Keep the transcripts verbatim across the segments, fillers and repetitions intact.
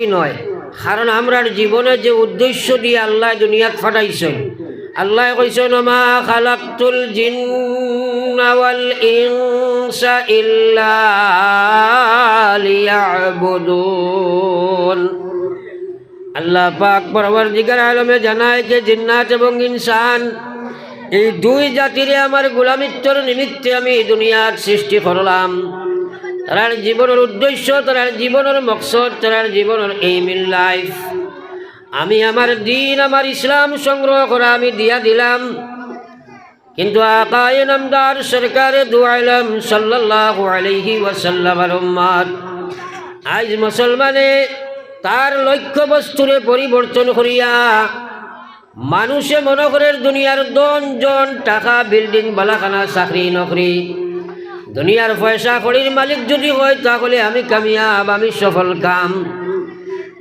নয়, কারণ আমরার জীবনে যে উদ্দেশ্য দিয়া আল্লায় দুনিয়াত পাঠাইছইন, আল্লায় কইছইন, "ওমা খালাকতুল জিন্না ওয়াল ইনসা ইল্লা লিয়াবুদুন।" আল্লাহ পাক পরওয়ারদিগার আলমে জানায় যে জিন্নাত এবং ইনসান এই দুই জাতিরে আমার গোলামিত্বর নিমিত্তে আমি দুনিয়াত সৃষ্টি করলাম। তারার জীবনর উদ্দেশ্য, তারার জীবনর মকসদ, তারার জীবনর aim in life, আমি আমার দ্বীন, আমার ইসলাম সংগ্রহ করা আমি দিয়া দিলাম। কিন্তু আকায়ে নামদার সরকারে দু আলম সাল্লাল্লাহু আলাইহি ওয়াসাল্লামর উম্মত, আইজ মুসলমানে তার লক্ষ্যবস্তুরে পরিবর্তন করিয়া মানুষে মনো করের দুনিয়ার ধন জন, টাকা, বিল্ডিং, বালাখানা, চাকরি, নকরি, দুনিয়ার পয়সা কড়ির মালিক যদি হয়, তাহলে আমি কামিয়াব, আমি সফল কাম।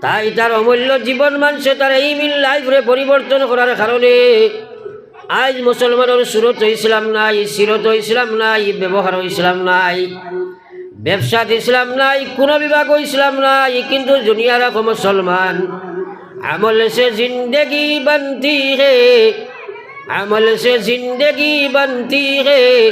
তাই তার অমূল্য জীবন মানষে তার aim in life রে পরিবর্তন করার কারণে আইজ মুসলমানর সুরত ইসলাম নাই, সিরত ইসলাম নাই, ব্যবহার ইসলাম নাই, ব্যবসাত ইসলাম নাই, কোনো বিভাগও ইসলাম নাই, কিন্তু দুনিয়ার এক মুসলমান। আমল সে জিন্দেগি বনতি হে, আমল সে জিন্দেগি বনতি হে,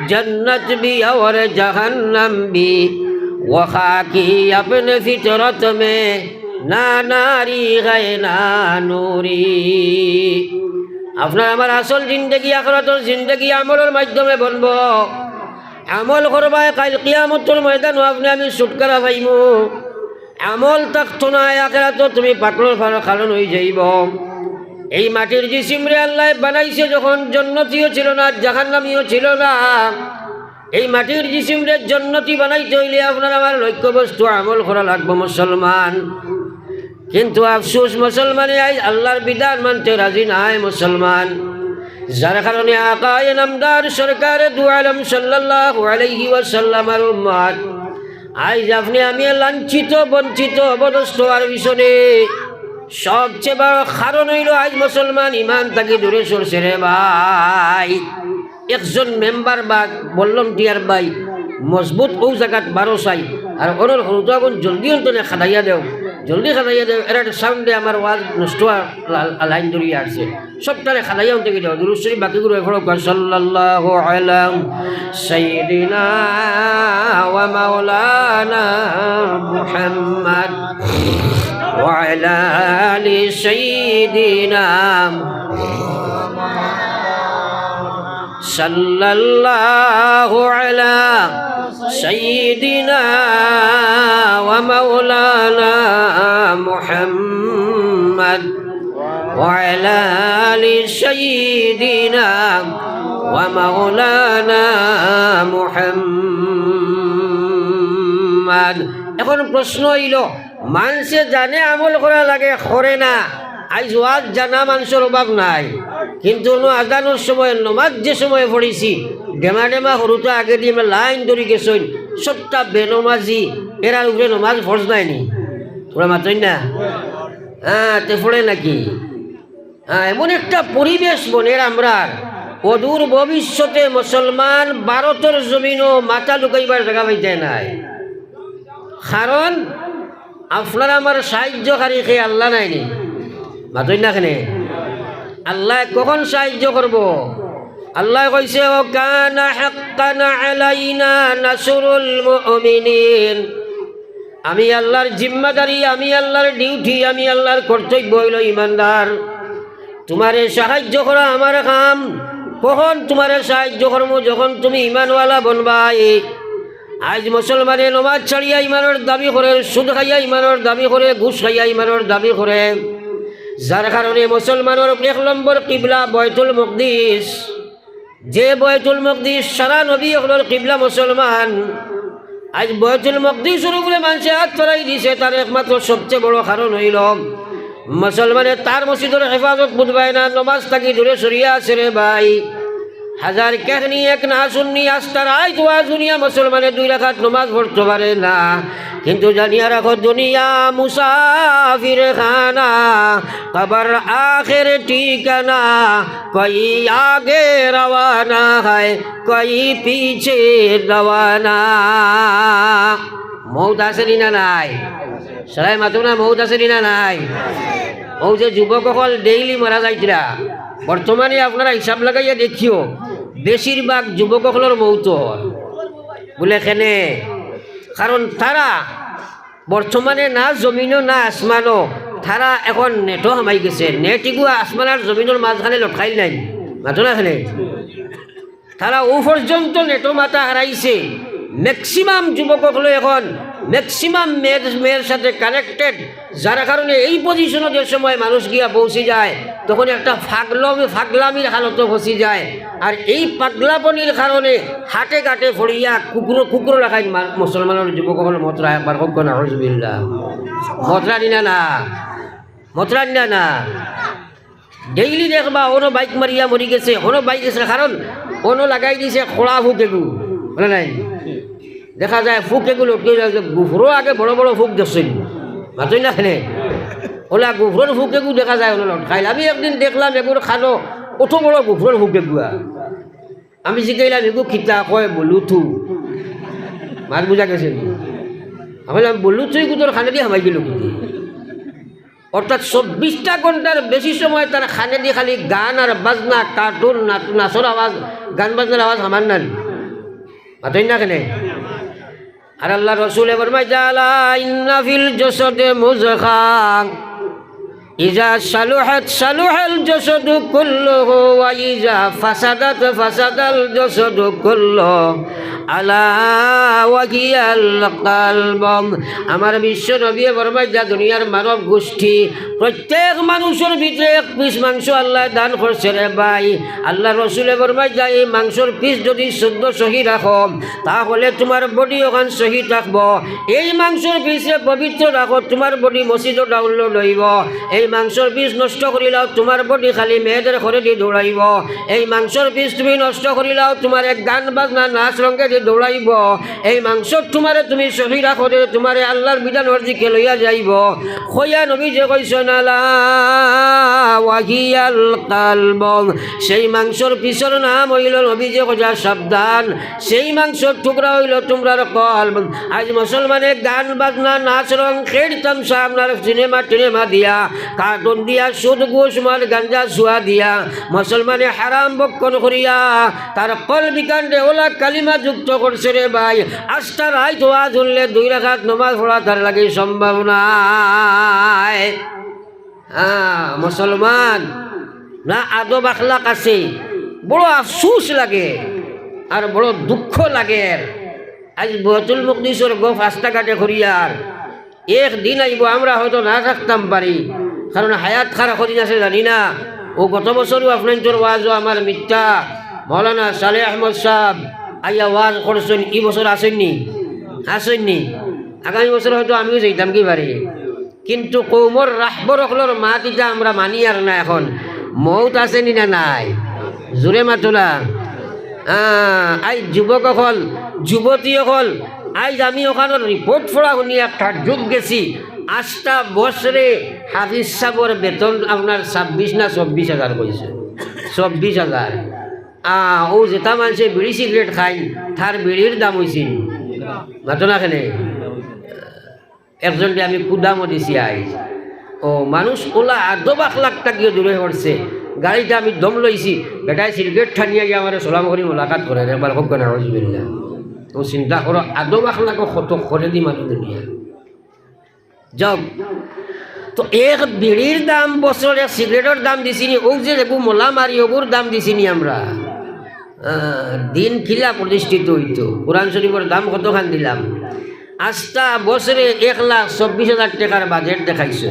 জন্নত ভি অর জাহান্নাম ভি, ও খাকি অপনে ফিতরত মে, না নারী হে না নুরি। আপনার আমার আসল জিন্দেগি, আখিরাতর জিন্দেগি আমলর মাধ্যমে বনবো। আমল করবায়, কাইল কিয়ামতর ময়দানো আপনে আমি ছুটকারা পাইমু। আমল থাকতো নায়, আখিরাতো তুমি পাকড়র ফার কারণ অইযাইবো। এই মাটির জিসিমরে আল্লায় বানাইছে যখন, জন্নতিও ছিল না, জাহান্নামিও ছিল না। এই মাটির জিসিমরে জন্নতি বানাইতে অইলে আপনার আমার লক্ষ্যবস্তু আমল করা লাগবো মুসলমান। কিন্তু আফসোস, মুসলমানে আইজ আল্লার বিধান মানতে রাজি নায় মুসলমান, যার কারণে আকায়ে নামদার সরকারে দু আলম সাল্লাল্লাহু আলাইহি ওয়াসাল্লামর উম্মত, আইজ আপনে আমি লাঞ্ছিত, বঞ্চিত, অপদস্থ অওয়ার পিছনে সবচেয়ে বড় কারণ অইলো আইজ মুসলমান ইমান থাকি দূরে সরছে রে ভাই। একজন মেম্বার বা ভলান্টিয়ার ভাই মজবুত অউ জাগাত বারো চাই, আর অনর হুরুতা অগুন জলদি অন্তনে খেদাইয়া দেও, জলদি খেদাইয়া দেও, এরার সাউন্ডে আমার ওয়াজ নষ্ট অওয়ার লা-, লাইন ধরিয়া আছে। সবটারে খেদাইয়া অন্তকে দেও। দুরূদ শরীফ বাকি করে পড়ো, সাল্লাল্লাহু আলা সাইয়্যিদিনা ওয়া মাওলানা মুহাম্মদ ওয়া আলা আলি সাইয়্যিদিনা সাল্লাল্লাহু আলা সাইয়্যিদিনা ওয়া মাওলানা মুহাম্মদ ওয়া আলা আলি সাইয়্যিদিনা ওয়া মাওলানা মুহাম্মদ। এখন প্রশ্ন অইলো, মানষে জানে আমল করা লাগে, করে না। আইজ ওয়াজ জানা মানষর অভাব নাই, কিন্তু অনো আজানর সময় নমাজ যে সময় পড়ছি, ডেমা ডেমা হুরুতা আগেদি লাইন ধরি গেছইন, সবটা বেনমাজি, এরার উপরে নমাজ ফরজ নায়নি? ওরা মাতইন না? হ্যাঁ, তে পড়ে নাকি? হ্যাঁ, এমন একটা পরিবেশ বনের আমরার, অদূর ভবিষ্যতে মুসলমান ভারতর জমিনো মাথা লুকাইবার জাগা পাইতায় নায়। কারণ আপনার আমার সাহায্যকারী কে? আল্লাহ নায়নি? মাতইন না কেনে? আল্লায় কখন সাহায্য করবো? আল্লায় কইছে, "ওয়া কানা হাক্কান আলাইনা নাসরুল মুমিনিন।" আমি আল্লার জিম্মাদারি, আমি আল্লার ডিউটি, আমি আল্লার কর্তব্য অইলো ইমানদার। তুমারে সাহায্য করা আমার কাম। কখন তুমারে সাহায্য করমু? যখন তুমি ইমানওয়ালা বনবায়। আইজ মুসলমানে নমাজ ছাড়িয়া ইমানর দাবি করে, সুদ খাইয়া ইমানর দাবি করে, ঘুষ খাইয়া ইমানর দাবি করে, যার কারণে মুসলমানর এক নম্বর কিবলা বায়তুল মকদিস। যে বায়তুল মকদিস সারা নবী অকলর কিবলা মুসলমান, আইজ বায়তুল মকদিসর উপরে মানষে আত ফালাই দিছে, তার একমাত্র সবচেয়ে বড় কারণ অইলো মুসলমানে তার মসজিদর হেফাজত বুঝবায় না, নমাজ থাকি দূরে সরিয়া আছে রে ভাই। হাজার কেহনি এক না শুননি, আস্তা রাইত ওয়াজ হুনিয়া মুসলমানে দুই রাকাত নমাজ পড়তো পারে না। কিন্তু জানিয়া রাখো, দুনিয়া মুসাফির খানা, কবর আখের ঠিকানা, কই আগে রওয়ানা হয়, কই পিছে রওয়ানা। মউত আছে নি না নাই? সারায় মাতো না, মউত আছে নি না নাই? অউ যে যুবক অকল ডেইলি মারা যাইতরা, বর্তমানে আপনারা হিসাব লাগাইয়া দেখিও, বেশিরভাগ যুবক অকলর মউত অর। বুলে কেনে? কারণ তারা বর্তমানে না জমিনো না আসমানো, তারা এখন নেটো হামাই গেছে। নেট ইগু আসমান আর জমিনর মাঝখানে লটকাইল নাই, মাতো না কেনে? তারা অউ পর্যন্ত নেটো মাথা হারাইছে। ম্যাক্সিমাম যুবক অকল এখন ম্যাক্সিমাম মেয়ের, মেয়ের সাথে কানেক্টেড, যার কারণে এই পজিশনো যে সময় মানুষ গিয়া পৌঁছি যায়, তখন একটা ফাগলমি, ফাগলামির হালতো পৌঁছি যায়। আর এই পাগলাপনির কারণে হাটে ঘাটে ফড়িয়া কুকুর, কুকুর লাখাইন মা-, মুসলমানর যুবক অকল মতরা একবার কউক্কা, নাউজুবিল্লাহ। মতরা নি না না? মতরা নি না না? ডেইলি দেখবা, অনো বাইক মারিয়া মরি গেছে, অনো বাইক গেছে, কারণ অনো লাগাই দিছে খোড়া ফুক এগু, বুলে নাই? দেখা যায় ফুক এগু লটকে যায়, যে গুফরো আগে বড় বড় ফুক দেখছইন, মাতইন না কেনে? অলা গুফরর ফুক এগু দেখা যায় অনো লটকাইল। আমি একদিন দেখলাম এগুর কানো অত বড় গুফরর ফুক এগুয়া। আমি জিকাইলাম, "এগু কিতা?" কয়, "বুলুথু।" মাত বুঝা গেছে নি? আমি কইলাম, "বুলুথু এগু তোর কানেদি হামাই গেল কিতা?" অর্থাৎ চব্বিশটা ঘন্টার বেশি সময় তার কানেদি খালি গান আর বাজনা, কার্টুন, নাচ-, নাচর আওয়াজ, গান বাজনার আওয়াজ হামার নানি। মাতইন না কেনে? আর আল্লার রসুলে ফরমাইতা, "আলা ইন্না ফিল জাসাদে মুজগা, ইজা সালুহাত সালুহাল জাসাদু কুল্লুহু, ওয়া ইজা ফাসাদাত ফাসাদাল জাসাদু কুল্লু, আলা ওয়া হিয়াল কালব।" আমার বিশ্ব নবীয়ে ফরমাইতা, দুনিয়ার মানব গোষ্ঠী, প্রত্যেক মানুষর ভিতরে এক পিস মাংস আল্লায় দান করছে রে ভাই। আল্লার রসুলে ফরমাইতা, এই মাংসর পিস যদি শুদ্ধ সহি রাখো, তাহলে তুমার বডি অখান সহি থাকবো। এই মাংসর পিসরে পবিত্র রাখো, তুমার বডি মসজিদো ডাউনলোড অইবো। এই মাংসর পিস নষ্ট করিলাও, তুমার বডি খালি মেয়েদের ঘরেদি দৌড়াইবো। এই মাংসর পিস তুমি নষ্ট করিলাও, তুমারে গান বাজনা নাচ রঙ্গেদি দৌড়াইবো। এই মাংস তুমারে তুমি সহি রাখো রে, তুমারে আল্লার বিধানর দিকে লইয়া যাইবো। কইয়া নবীজিয়ে কইছইন, "আলা ওয়া হিয়াল কালব।" সেই মাংসর পিসর নাম অইলো, নবীজিয়ে কইছইন, "সাবধান, সেই মাংসর টুকরা অইলো তুমরার কলব।" আইজ মুসলমানে গান বাজনা, নাচ রং, খেড় তামশা, আপনার সিনেমা টিনেমা দিয়া, কার্টুন দিয়া, সুদ ঘুষ মদ গাঞ্জা জুয়া দিয়া, মুসলমানে হারাম ভক্ষণ করিয়া তার কলবিকাণ্ডে অলা কালিমা যুক্ত করছে রে ভাই। আস্তা রাইত ওয়াজ হুনলে দুই রাকাত নমাজ পড়া তার লাগি সম্ভব নায়। হ্যাঁ, মুসলমান না আদব আখলাক আছে, বড় আফসুস লাগে আর বড় দুঃখ লাগের। আইজ বায়তুল মুকদ্দিসর গফ আস্তা ঘাটে করিয়ার, এক দিন আইবো আমরা হয়তো না থাকতাম পারি, কারণ হায়াত কার কদিন আছে জানি না। অউ গত বছরও আপনাইনতর ওয়াজো আমার মিত্তা মৌলানা সালেহ আহমদ সাব আইয়া ওয়াজ করছইন, ই বছর আছইন নি? আছইন নি? আগামী বছর হয়তো আমিও যাইতাম কি পারি। কিন্তু কওমর রাহবর অকলর মাত ইতা আমরা মানিয়ার না। এখন মউত আছে নি না নাই? জোরে মাতো না। আহ, আইজ যুবক অকল, যুবতী অকল, আইজ আমি অখানর রিপোর্ট পড়া হুনিয়া তাজ্জুব গেছি। আস্তা বছরে হাফিজ সাবর বেতন আপনার ছাব্বিশ না চব্বিশ হাজার কইছে, চব্বিশ হাজার। আহ, অউ যেতা মানষে বিড়ি সিগারেট খাইন, তার বিড়ির দাম অইছে নি? মাতো না কেনে? একজনরে আমি কুদামও দিছি আইজ। ও মানুষ অলা আদব আখলাক থাকিও দূরে করছে। গাড়িত আমি দম লইছি, বেটায় সিগারেট টানিয়া গিয়া আমারে সালাম করি মোলাকাত করের, একবার কউক্কা নাউজুবিল্লাহ। তো চিন্তা করো, আদব আখলাকও কত করেদি মানুষ দুনিয়া। যাউক, তো এক বিড়ির দাম বছর এক সিগারেটর দাম দিছি নি, অউ যে এগু মলা মারি অগুর দাম দিছি নি আমরা। আহ, দিন কিলা প্রতিষ্ঠিত অইতো? কোরআন শরীফর দাম কতখান দিলাম? আস্তা বছরে এক লাখ চব্বিশ হাজার টেকার বাজেট দেখাইছে।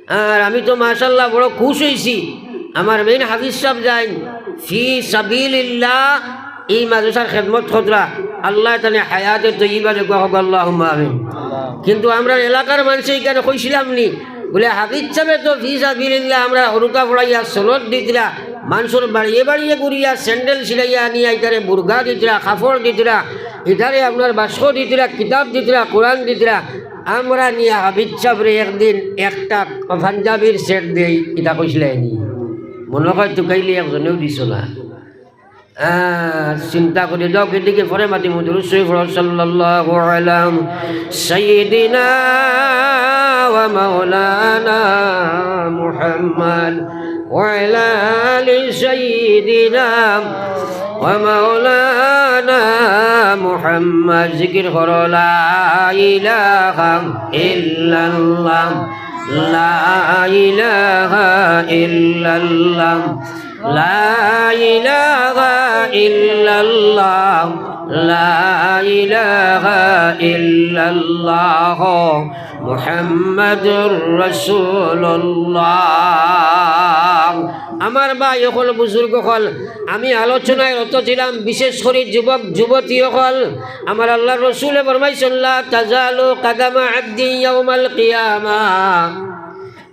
আর আমি তো মাশাআল্লাহ বড় খুশ অইছি। আমার মেইন হাফিজ সাব যাইন ফি সাবিলিল্লাহ, ই মাদ্রাসার খেদমত কররা, আল্লায় তানে হায়াতে তৈয়বা দেউক্কা, কউক্কা আল্লাহুম্মা আমিন। কিন্তু আমরার এলাকার মানষে ইখান কইছিলাম নি, বুলে হাফিজ সাবে তো ফি সাবিলিল্লাহ আমরার হুরুতা পড়াইয়া সনদ দিতরা, মানষর বাড়িয়ে বাড়িয়ে ঘুরিয়া স্যান্ডেল ছিড়াইয়া আনিয়া ইতারে বুরকা দিতরা, কাপড় দিতরা, ইতারে আপনার বাস্ক দিতরা, কিতাব দিতরা, কোরআন দিতরা। আমরা নিয়া হাফিজ সাবরে একদিন একটা পাঞ্জাবির সেট দেই, ইতা কইছিলা নি? মনো কয় তুকাইলে একজনেও দিছো না। আহ, চিন্তা করি যাও, কিন্তু কি পরে মাতিমু, দুরূদ শরীফ পড়ো, সাল্লাল্লাহু আলা সাইয়্যিদিনা ওয়া মাওলানা মুহাম্মদ ওয়া আলা আলি সাইয়্যিদিনা ওয়া মাওলানা মুহাম্মদ। জিকির করো, লা ইলাহা ইল্লাল্লাহ, লা ইলাহা ইল্লাল্লাহ, লা ইলাহা ইল্লাল্লাহ, লা ইলাহা ইল্লাল্লাহ, মুহাম্মাদুর রাসূলুল্লাহ। আমার ভাই অকল, বুজুর্গ অকল, আমি আলোচনায় রত ছিলাম, বিশেষ করি যুবক যুবতী অকল। আমার আল্লাহর রসুলে ফরমাইছইন, লা তাজালু কাদামা আবদিন ইয়াউমাল কিয়ামা,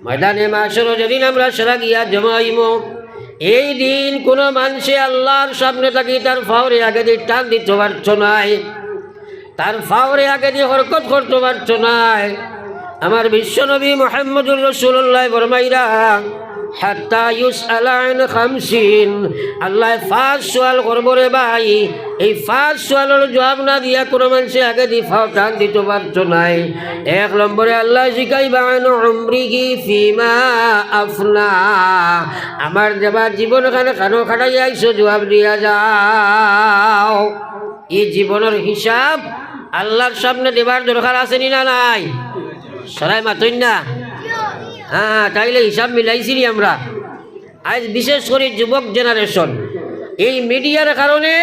ময়দানে মাশরো যেদিন আমরা সারা গিয়া জমা অইমু, এই দিন কোনো মানষে আল্লাহর সামনে থাকি তার ফাওরে আগেদি টান দিতো পারতো নায়, তার ফাওরে আগেদি হরকত করতো পারতো নায়। আমার বিশ্বনবী মুহাম্মদুর রাসূলুল্লায় ফরমাইরা, হাত্তা ইউসআলা আন খামসিন, আল্লায় পাঁচ সওয়াল করবো রে ভাই, এই পাঁচ সওয়ালর জুয়াব না দিয়া কোনো মানষে আগেদি ফাও টান দিতো পারতো নায়। এক নম্বরে আল্লায় জিকাইবা, আন উমরিহি ফিমা আফনা, আমার দেওয়া জীবনখান কানো কাটাইয়া আইছো, জুয়াব দিয়া যাও। ই জীবনর হিসাব আল্লাহর সামনে দেবার দরকার আছে নি না নাই? সরাই মাতইন না। হ্যাঁ, তাইলে হিসাব মিলাইছি নি আমরা? আইজ বিশেষ করি যুবক generation, এই মিডিয়ার কারণে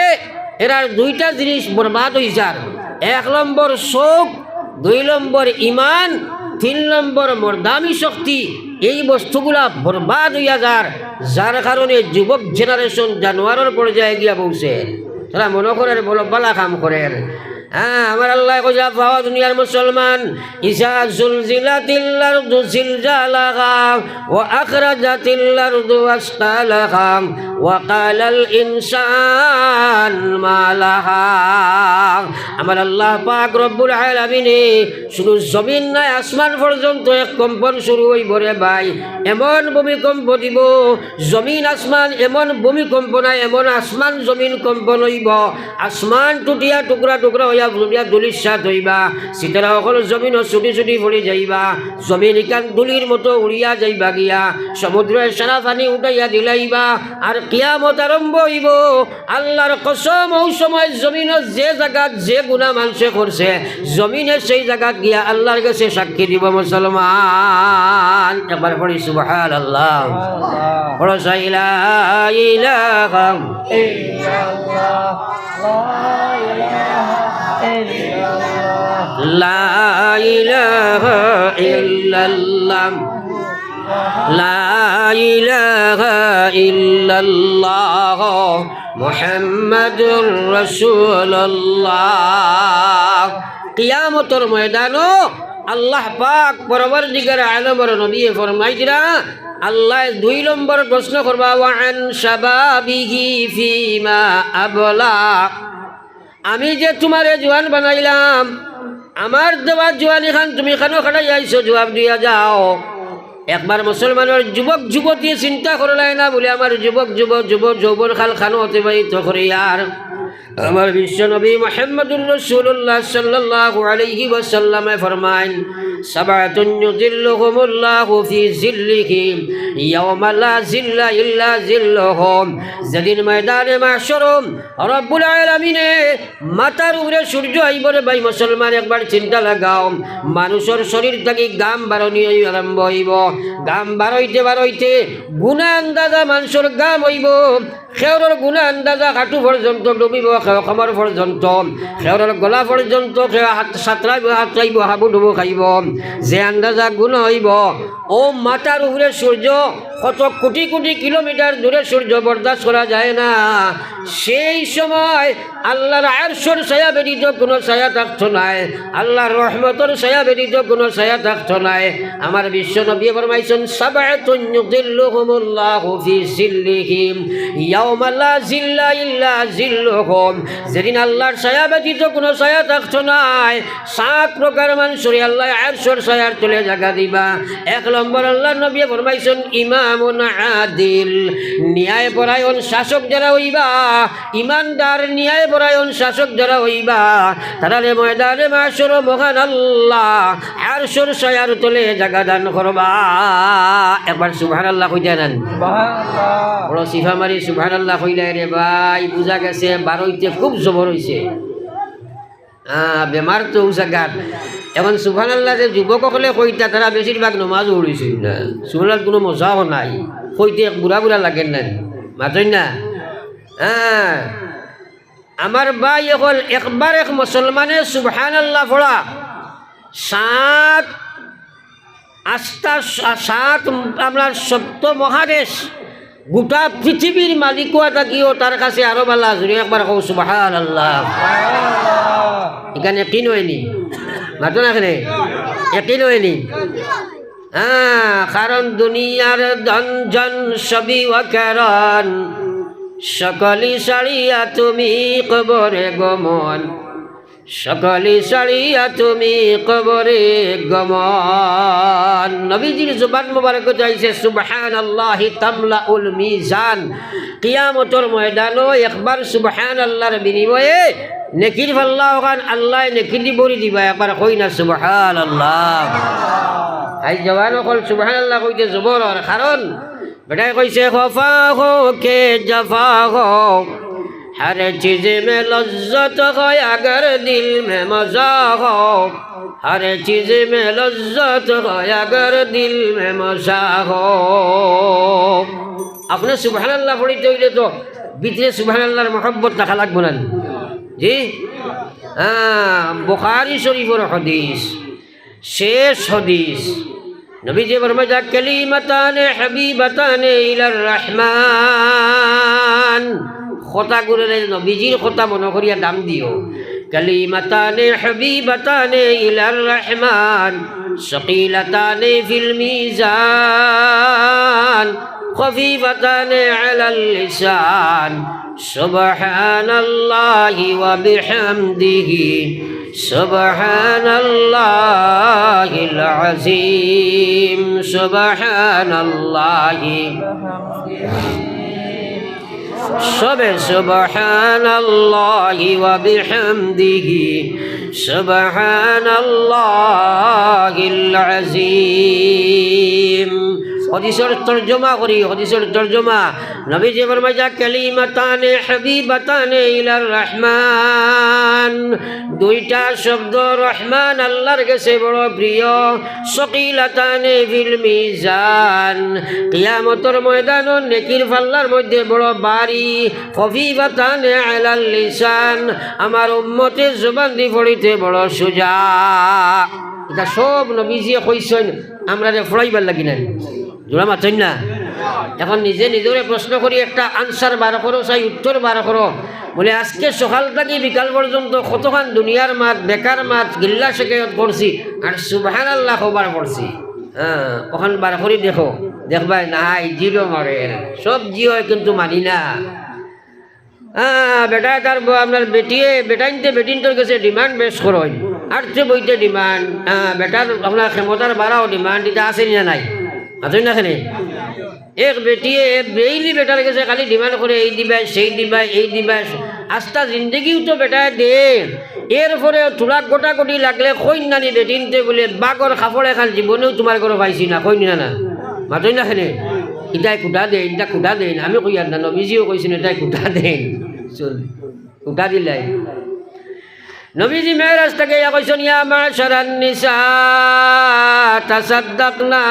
এরার দুইটা জিনিস বরবাদ অইযার। এক নম্বর চউখ, দুই নম্বর ইমান, তিন নম্বর মর্দানি শক্তি। এই বস্তুগুলা বরবাদ অইয়া যার, যার কারণে যুবক generation জানোয়ারর পর্যায়ে গিয়া পৌঁছে। তারা মনো করের বলো বালা কাম করের। হ্যাঁ, আমার আল্লায় কইয়া পাওয়া দুনিয়ার মুসলমান, ইজা জুলজিলাতিল আরদু জিলজালাহা ওয়া আখরাজাতিল আরদু আসকালাহা ওয়া ক্বালাল ইনসান মা লাহা। আমার আল্লাহ পাক রব্বুল আলামিনে শুধু জমিন নায়, আসমান পর্যন্ত এক কম্পন শুরু অইবো রে ভাই। এমন ভূমিকম্প দিবো, জমিন আসমান, এমন ভূমিকম্প নায়, এমন আসমান জমিন কম্পন অইবো, আসমান টুটিয়া টুকরা টুকরা অইয়া ফুটিয়া ধুলিস্যাৎ অইবা, সিতারা অকল জমিনো ছুটি ছুটি পড়ি যাইবা, জমিন ইখান ধুলির মতো উড়িয়া যাইবা গিয়া, সমুদ্রর সারা পানি উঠাইয়া দিলাইবা, আর কিয়ামত আরম্ভ অইবো। আল্লাহর কসম, অউ সময় জমিনো যে জাগাত যে গুনা মানষে করছে, জমিনে সেই জাগাত গিয়া আল্লাহর গেছে সাক্ষী দিবো মুসলমান। একবার পড়ি সুবহানাল্লাহ। পড়ো, লা ইলাহা ইল্লাল্লাহ, লা ইলাহা ইল্লাল্লাহ, লা ইলাহা ইল্লাল্লাহ, লা ইলাহা ইল্লাল্লাহ, মুহাম্মাদুর রাসূলুল্লাহ। কিয়ামতর ময়দানো আল্লাহ পাক পরওয়ারদিগারে আলমর নবীয়ে ফরমাইতরা, আল্লায় দুই নম্বর প্রশ্ন করবা, ওয়া আন শাবাবিহি ফিমা আবলা। আমি যে তুমারে জুয়ান বানাইলাম, আমার দেওয়া জুয়ানিখান তুমি কানো কাটাইয়া আইছো, জুয়াব দিয়া যাও। একবার মুসলমানর যুবক যুবতী চিন্তা করলায় না বুলে, আমার যুবক যুবক যুবক যৌবনকাল কানো অতিবাহিত করিয়ার। আমার বিশ্বনবী মুহাম্মাদুর রাসূলুল্লাহ সাল্লাল্লাহু আলাইহি ওয়াসাল্লামে ফরমাইন, সাবআতুন ইউযিল্লুহুমুল্লাহু ফি জিল্লিহি ইয়াওমা লা জিল্লা ইল্লা জিল্লুহুম। যেদিন ময়দানে মাহশরো রব্বুল আলামিনে মাথার উপরে সূর্য আইবো রে ভাই মুসলমান, একবার চিন্তা লাগাও। মানুষর শরীর থাকি ঘাম বারনি আরম্ভ অইবো। ঘাম বারইতে বারইতে গুনা আন্দাজা মানষর ঘাম অইবো। কেউরর গুনা আন্দাজা হাঁটু পর্যন্ত ডুবিবো, কেউ কোমর পর্যন্ত, কেউরর গলা পর্যন্ত, কেউ হাত সাঁতরাইবো, হাতরাইবো, হাবুডুবু খাইবো। যে আন্দাজা গুনা অইবো, অউ মাথার উপরে সূর্য, কত কোটি কোটি কিলোমিটার দূরে সূর্য, বরদাস্ত করা যায় না। সেই সময় আল্লাহর আরশর ছায়া ব্যতীত কুনু ছায়া থাকতো নায়, আল্লাহর রহমতর ছায়া ব্যতীত কুনু ছায়া থাকতো নায়। আমার বিশ্বনবীয়ে ফরমাইছইন, সাবআতুন ইউযিল্লুহুমুল্লাহু ফি জিল্লিহি ইয়াওমা লা জিল্লা ইল্লা জিল্লুহুম। যেদিন আল্লাহর ছায়া ব্যতীত কুনু ছায়া থাকতো নায়, সাত প্রকার মানষরে আল্লায় আরশর ছায়ার তলে জাগা দিবা। এক নম্বর আল্লাহর নবী ফরমাইছইন, ইমামুন আদিল, ন্যায় পরায়ণ শাসক যারা অইবা, ইমানদার ন্যায় পরায়ণ শাসক যারা অইবা, তারারে ময়দানে মাহশরো মহান আল্লাহ আরশর ছায়ার তলে জাগা দান করবা। একবার সুবহানাল্লাহ কইতা নানি? সুবহানাল্লাহ। বড় চিফা মারি সুবহানাল্লাহ কইলায় রে ভাই, বুঝা গেছে বারইতে খুব জবর অইছে। আহ, বেমার তো অউ জাগাত। এখন সুবহানাল্লাহ যে যুবক অকলে কইতা, তারা বেশিরভাগ নমাজও পড়ছইন না। সুবহানাল্লাহর কুনু মজাও নাই। কইতে এক বুড়া বুড়া লাগের না নি? মাতইন না? হ্যাঁ। আমার ভাই অকল, একবার এক মুসলমানে সুবহানাল্লাহ পড়া, সাত আস্তা সা-, সাত আপনার সপ্ত মহাদেশ, গোটা পৃথিবীর মালিক অওয়া থাকিও তার কাছে আরো ভালা। জুরে একবার কও সুবহানাল্লাহ। ইখান একিন অয়নি? মাতো না কেনে? একিন অয়নি? হ্যাঁ, কারণ দুনিয়ার ধন জন সবই অকারণ, সকলি ছাড়িয়া তুমি কবরে গমন। সকলি ছাড়িয়া তুমি কবরে গমন। নবীজির জবান মোবারকত আইছে, সুবহানাল্লাহি তামলাউল মিজান। কিয়ামতর ময়দানো একবার সুবহানাল্লাহর বিনিময়ে নেকির পাল্লা অখান আল্লায় নেকি দি ভরি দিবা। একবার কই না সুবহানাল্লাহ। আইজ জওয়ান অকল সুবহানাল্লাহ কইতে জবর অর, কারণ বেটায় কইছে, খফা হো কে জফা হো, হর চিজ মে লজ্জত হো, অগর দিল মে মজা হো, হর চিজ মে লজ্জত হো, অগর দিল মে মজা হো। আপনে সুবহানাল্লাহ পড়িতে অইলে তো ভিতরে সুবহানাল্লাহর মহব্বত থাকা লাগবো না নি? জি? হ্যাঁ, বুখারী শরীফর হাদিস। শেষ হাদিস, নবীজি ফরমাইতা, কালিমাতানে হাবিবাতানে ইলার রহমান। কথাগুলারে নবীজির কথা মনো করিয়া দাম দিও। কালিমাতানে হাবিবাতানে ইলার রহমান, সকিলাতানে ফিল মিজান, খফিফাতানে আলাল লিসান। সুবহানাল্লাহি ওয়া বিহামদিহি, সুবহানাল্লাহিল আযীম, সুবহানাল্লাহি। সবে সুবহানাল্লাহি ওয়া বিহামদিহি, সুবহানাল্লাহিল আযীম। হাদিসর তর্জমা করি, হাদিসর তর্জমা। নবীজি ফরমাইতা, কালিমাতানে হাবিবাতানে ইলার রহমান। দুইটা শব্দ রহমান আল্লাহর গেছে বড় প্রিয়। সকিলাতানে ফিল মিজান। কিয়ামতর ময়দানো নেকির পাল্লার মধ্যে বড় ভারী। খফিফাতানে আলাল লিসান। আমার উম্মতে জবান দি পড়িতে বড় সুজা। ইটা সব নবীজিয়ে কইছইন, আমরারে ফড়াইবার লাগি নায়। জুরে মাতইন না। এখন নিজে নিজরে প্রশ্ন করি, একটা answer বার করো, চাই উত্তর বার করো। বলে, আজকে সকাল থাকি বিকাল পর্যন্ত কতখান দুনিয়ার মাত, বেকার মাত, গিল্লা শেকায়ত করছি, আর সুবহানাল্লাহ কবার করছি। হ্যাঁ, অখান বার করি দেখো, দেখবায় না, এই zero মারে, সব জি অয় কিন্তু মানি না। হ্যাঁ, বেটা তার ব-, আপনার বেটিয়ে, বেটাইন্তে বেটিন্তর গেছে demand বেশ করইন। আটতে বইতে demand, হ্যাঁ, বেটার আপনার ক্ষমতার বাড়াও demand, ইটা আছে নি না নাই? আছে না এখানে? এক বেটিয়ে, এক বেইলি বেটার গেছে খালি demand করে, "এই দিবায়, সেই দিবায়, এই দিবায়।" আস্তা জিন্দেগিও তো বেটায় দে। এরপরে থুড়া গোটাগুটি লাগলে কইন নানি বেটিন্তে বলে, "বাগর কাপড় এখান জীবনেও তুমার ঘরো পাইছি না," কইন না না? মাতইন না এখানে? ইটায় কুটা দেইন, ইটা কুটা দেইন। আমি কইয়ার না, নবীজিও কইছইন, ইটায় কুটা দেইন। চল, কুটা দিলাই। নবীজি মেরাজ থাকি ইয়া কইছইন, "ইয়া মাশারান নিসা, তাসাদ্দাকনা।"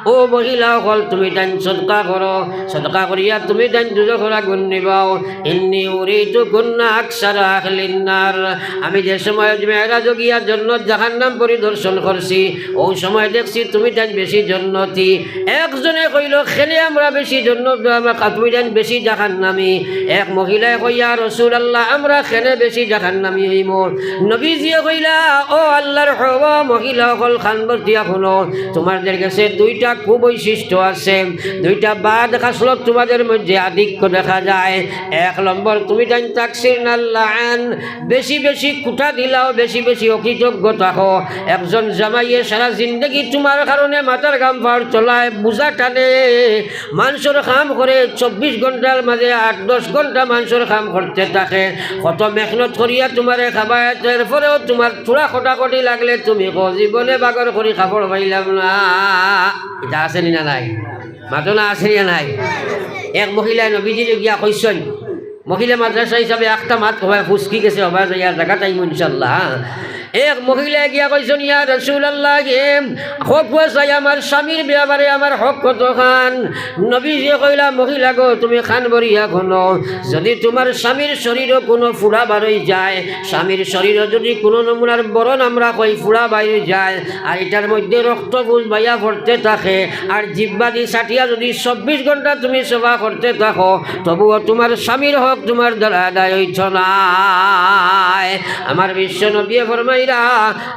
ও মহিলা অকল, তুমি তাইন সদকা করো, সদকা করিয়া তুমি তাইন দুজখর আগুন নিবাও। ইন্নী উরিতু কুন্না আকসারা আহলিন নার। আমি যে সময় মেরাজো গিয়া জন্নত জাহান্নাম পরিদর্শন করছি, অউ সময় দেখছি তুমি তাইন বেশি জন্নতি। একজনে কইলো, "কেনে আমরা বেশি জন্নত, আমরা, তুমি তাইন বেশি জাহান্নামি?" এক মহিলায় কইয়া, "রাসূলুল্লাহ, আমরা কেনে বেশি জাহান্নামি অইমু?" নবীজিয়ে কইলা, "ও আল্লাহর হব, মহিলা অকল, কান বড় দিয়া হুনো, তোমাদের গেছে দুইটা কুবৈশিষ্ট্য আছে, দুইটা বাদ খাসলত তোমাদের মধ্যে আধিক্য দেখা যায়। এক নম্বর, তুমি তাইন তাকসির নাল্লান, বেশি বেশি খুটা দিলাও, বেশি বেশি অকৃতজ্ঞ থাকো। একজন জামাইয়ে সারা জিন্দেগি তোমার কারণে মাথার ঘাম পাওর তলায় বুঝা টানে, মানষর কাম করে, চব্বিশ ঘন্টার মাঝে আট দশ ঘন্টা মানষর কাম করতে থাকে, কত মেহনত করিয়া তোমারে খাবায়, এরপরেও তোমার থুড়া খটাখটি লাগলে তুমি কও, 'জীবনে বাগর করি কাপড় পাইলাম না।'" ইটা আছে নি না নাই? মাতো না, আছে নি না নাই? এক মহিলায় নবীজিরে গিয়া কইছইন, মহিলা মাদ্রাসা হিসাবে একটা মাত কবায় ফুসকি গেছে, হবায় যাইয়া জাগাত আইমু ইনশাআল্লাহ, হ্যাঁ। এক মহিলায় গিয়া কইছইন, "ইয়া রাসূলুল্লাহ, হক চাই আমার স্বামীর ব্যাপারে, আমার হক কতখান?" নবীজিয়ে কইলা, "মহিলা গো, তুমি কান ভরিয়া হুনো, যদি তোমার স্বামীর শরীরো কুনু ফুড়া বারই যায়, স্বামীর শরীরো যদি কুনু নমুনার বড় নামরা কই ফুড়া বারই যায়, আর ইটার মধ্যে রক্ত পুজ বাইয়া পড়তে থাকে, আর জিব্বা দি চাটিয়া যদি চব্বিশ ঘন্টা তুমি সেবা করতে থাকো, তবুও তোমার স্বামীর হক তোমার দ্বারা আদায় অইতো নায়।" আমার বিশ্ব নবীয়ে ফরমাইরা,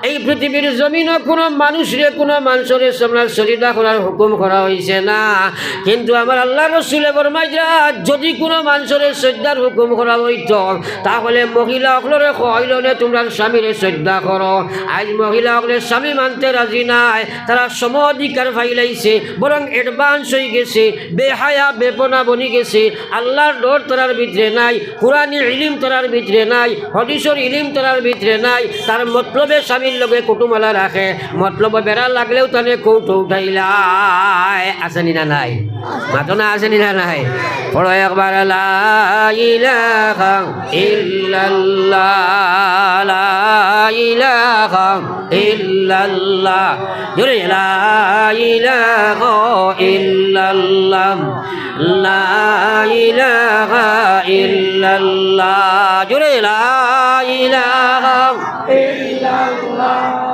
এই পৃথিবীর জমিনো কুনু মানুষরে, কুনু মানষরে আপনার সজদা করার হুকুম করা অইছে না, কিন্তু আমার আল্লাহর রসুলে ফরমাইরা, যদি কুনু মানষরে সজদার হুকুম করা অইতো, তাহলে মহিলা অকলরে কইলো নে, "তোমরার স্বামীরে সজদা করো।" আইজ মহিলা অকলে স্বামী মানতে রাজি নায়, তারা সম অধিকার পাইলাইছে, বরং advance অইগেছে, বেহায়া বেপনা বনিগেছে। আল্লাহর ডর তারার ভিতরে নাই, কুরআনি ইলিম তারার ভিতরে নাই, হাদিসর ইলিম তারার ভিতরে নাই। তার মতলবে স্বামীর লগে কুটুমালা রাখে, মতলবে বেড়া লাগলেও তানে কৌটো উঠাইলায়। আছে নি না নাই? মাতো না, আছে নি না নাই? পড়ো একবার, লা ইলাহা ইল্লাল্লাহ, লা ইলাহা ইল্লাল্লাহ। জোরে, লা ইলাহা ইল্লাল্লাহ, লা ইলাহা ইল্লাল্লাহ। জোরে, লা ইলাহা ইল্লাল্লাহ,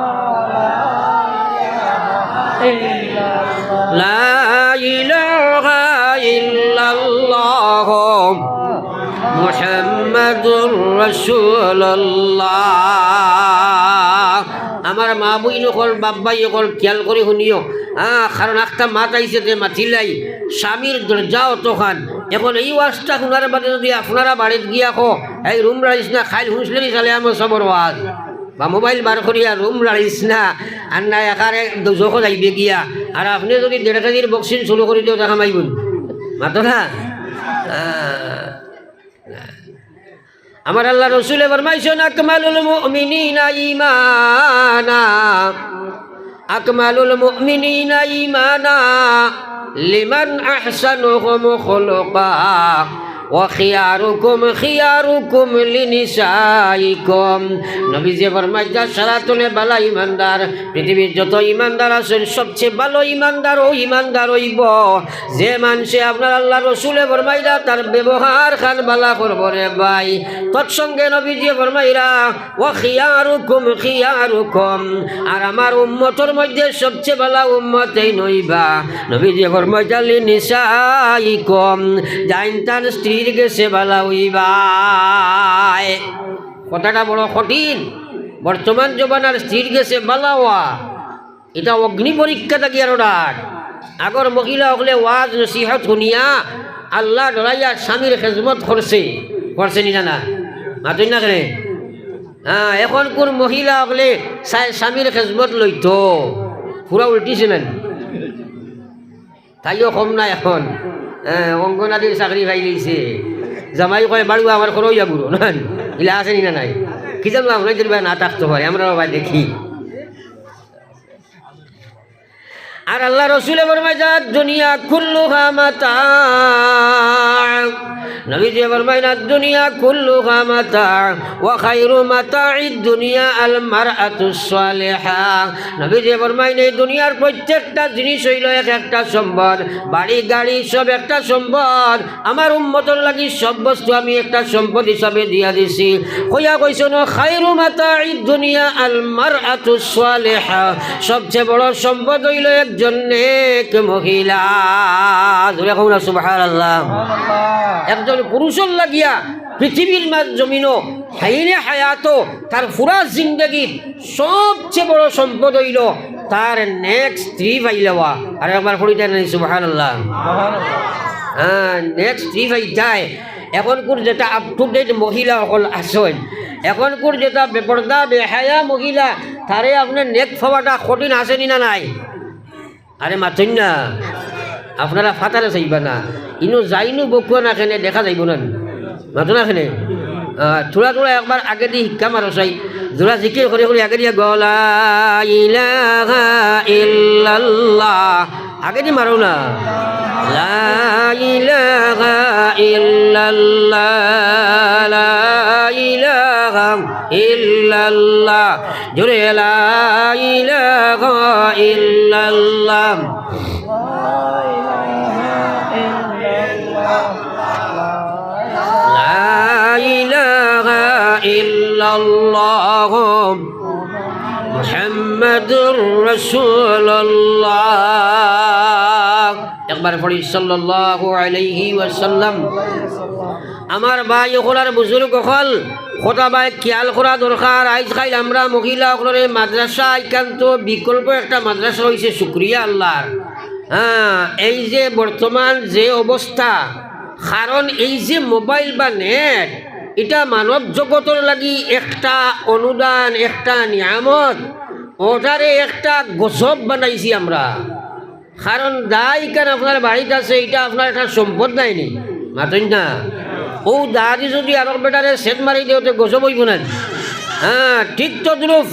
লা ইলাহা ইল্লাল্লাহ, মুহাম্মাদুর রাসূলুল্লাহ। আমার মা বইন অকল, বাপ ভাই অকল, খেয়াল করি হুনিও, হ্যাঁ, কারণ একটা মাত আইছে যে মাতিলাই, স্বামীর দরজা অতখান। এখন এই ওয়াজটা হুনার বাদে যদি আপনারা বাড়িত গিয়া কও, "এই রুম রাড়িস না, খাইল হুনছলে নি সালে আমার সবর ওয়াজ", বা মোবাইল বার করিয়া, "রুম রাড়িস না, আর না একারে দোজখো যাইবে গিয়া", আর আপনে যদি দেড় কেজির বক্সিন শুরু করি দেও, দেখা মাইবুন। মাতো না? আহ, আমার আল্লাহর রসুলে ফরমাইছইন, "আকমালুল মুমিনিনা ঈমানা, আকমালুল মুমিনিনা ঈমানা লিমান আহসানুহুম খুলুকা, ওয়া খিয়ারুকুম খিয়ারুকুম লিনিসাইকুম।" নবীজিয়ে ফরমাইরা, সারাতনে বালা ইমানদার, পৃথিবীর যত ইমানদার আছইন, সবচে ভালো ইমানদার অউ ইমানদার অইবো যে মানষে, আপনার আল্লাহর রসুলে ফরমাইরা, তার ব্যবহার খান বালা করবো রে ভাই। তৎসঙ্গে নবীজিয়ে ফরমাইরা, "ওয়া খিয়ারুকুম খিয়ারুকুম", আর আমার উম্মতর মধ্যে সবচে বালা উম্মত এইন অইবা। নবীজিয়ে ফরমাইরা, "লিনিসাইকুম", যাইন তান স্ত্রীর গেছে বালা অইবা। কথাটা বড় কঠিন। বর্তমান জমানার স্ত্রীর গেছে বালা অওয়া, ইটা অগ্নি পরীক্ষা থাকি আরো ডাট। আগর মহিলা অকলে ওয়াজ নসিহত হুনিয়া আল্লাহ ডরাইয়া স্বামীর খেজমত করছে, করছে নি না? না, মাতইন না কেনে? হ্যাঁ, এখন কুন মহিলা অকলে চায় স্বামীর খেজমত লইতো? পুরা উল্টিছে না? তাইও কম না এখন। হ্যাঁ, অঙ্গনাদির চাকরি পাইলিছে। জামাই কয়, "বাড়ুয়া আমার করো ইয়া বুড়ো", না? ইলা আছে নি না নাই? কি জানো, আমরা যদি না থাকতে পারে, আমরা বাবা দেখি। আর আল্লাহ রসুলে ফরমাইরা, "দুনিয়া কুল্লুহা মাতা।" নবীজিয়ে ফরমাইরা, "দুনিয়া কুল্লুহা মাতা, ওয়া খায়রু মাতাইদ দুনিয়া আল মারআতুস সালিহা।" নবীজিয়ে ফরমাইরা, এই দুনিয়ার প্রত্যেকটা জিনিস অইলো এক একটা সম্পদ, বাড়ি গাড়ি সব একটা সম্পদ। আমার উম্মতর লাগি সব বস্তু আমি একটা সম্পদ হিসাবে দিয়া দিছি। কইয়া কইছইন, "খায়রু মাতাইদ দুনিয়া আল মারআতুস সালিহা।" সবচে বড় সম্পদ অইলো একজন নেক মহিলা। জোরে কও না সুবহানাল্লাহ। একজন পুরুষর লাগিয়া পৃথিবীর মাঝ জমিনো হাইনে হায়াতো তার পুরা জিন্দেগির সবচেয়ে বড় সম্পদ অইলো তার নেক স্ত্রী পাইলাওয়া। আর একবার পড়ি দেন সুবহানাল্লাহ। হ্যাঁ, নেক স্ত্রী পাইতায়। এখনকুর যেটা up to date মহিলা অকল আছইন, এখনকুর যেটা বেপর্দা বেহায়া মহিলা, তারে আপনে নেক পাওয়াটা কঠিন, আছে নি না নাই? আরে মাতইন না, আপনারা ফাতারে চাইবা না, ইনো যাইনু বকুয়া না কেনে দেখা যাইবো না নি? মাতো না কেনে? আহ, থুড়া থুড়া একবার আগেদি হিক্কা মারো চাই, জোরা জিকির করি করি আগেদি গলা ইলাহা ইল্লাল্লাহ। আগেদি মারো না। লা ইলাহা ইল্লাল্লাহ, লা ইলাহা ইল্লাল্লাহ। জোরে লা ইলাহা ইল্লাল্লাহ। লা ইলাহা ইল্লাল্লাহ। মুহাম্মাদুর রাসূলুল্লাহ। একবার পড়ি সাল্লাল্লাহু আলাইহি ওয়াসাল্লাম। আমার ভাই অকল আর বুজুর্গ অকল, কথা ভাই খেয়াল করা দরকার। আইজ কাইল আমরা মহিলা অকলরে মাদ্রাসা, ইখান তো বিকল্প একটা মাদ্রাসা অইছে, শুকরিয়া আল্লাহর। হ্যাঁ, এই যে বর্তমান যে অবস্থা, কারণ এই যে মোবাইল বা নেট, ইটা মানব জগতর লাগি একটা অনুদান, একটা নিয়ামত, ওটারে একটা গজব বানাইছি আমরা। কারণ দা ইখান আপনার বাড়িত আছে, ইটা আপনার একটা সম্পদ নায় নি? মাতইন না। অউ দাদি যদি আরক বেটারে সেট মারি দেও, তে গজব অইবো না নি? হ্যাঁ, ঠিক তদ্রূপ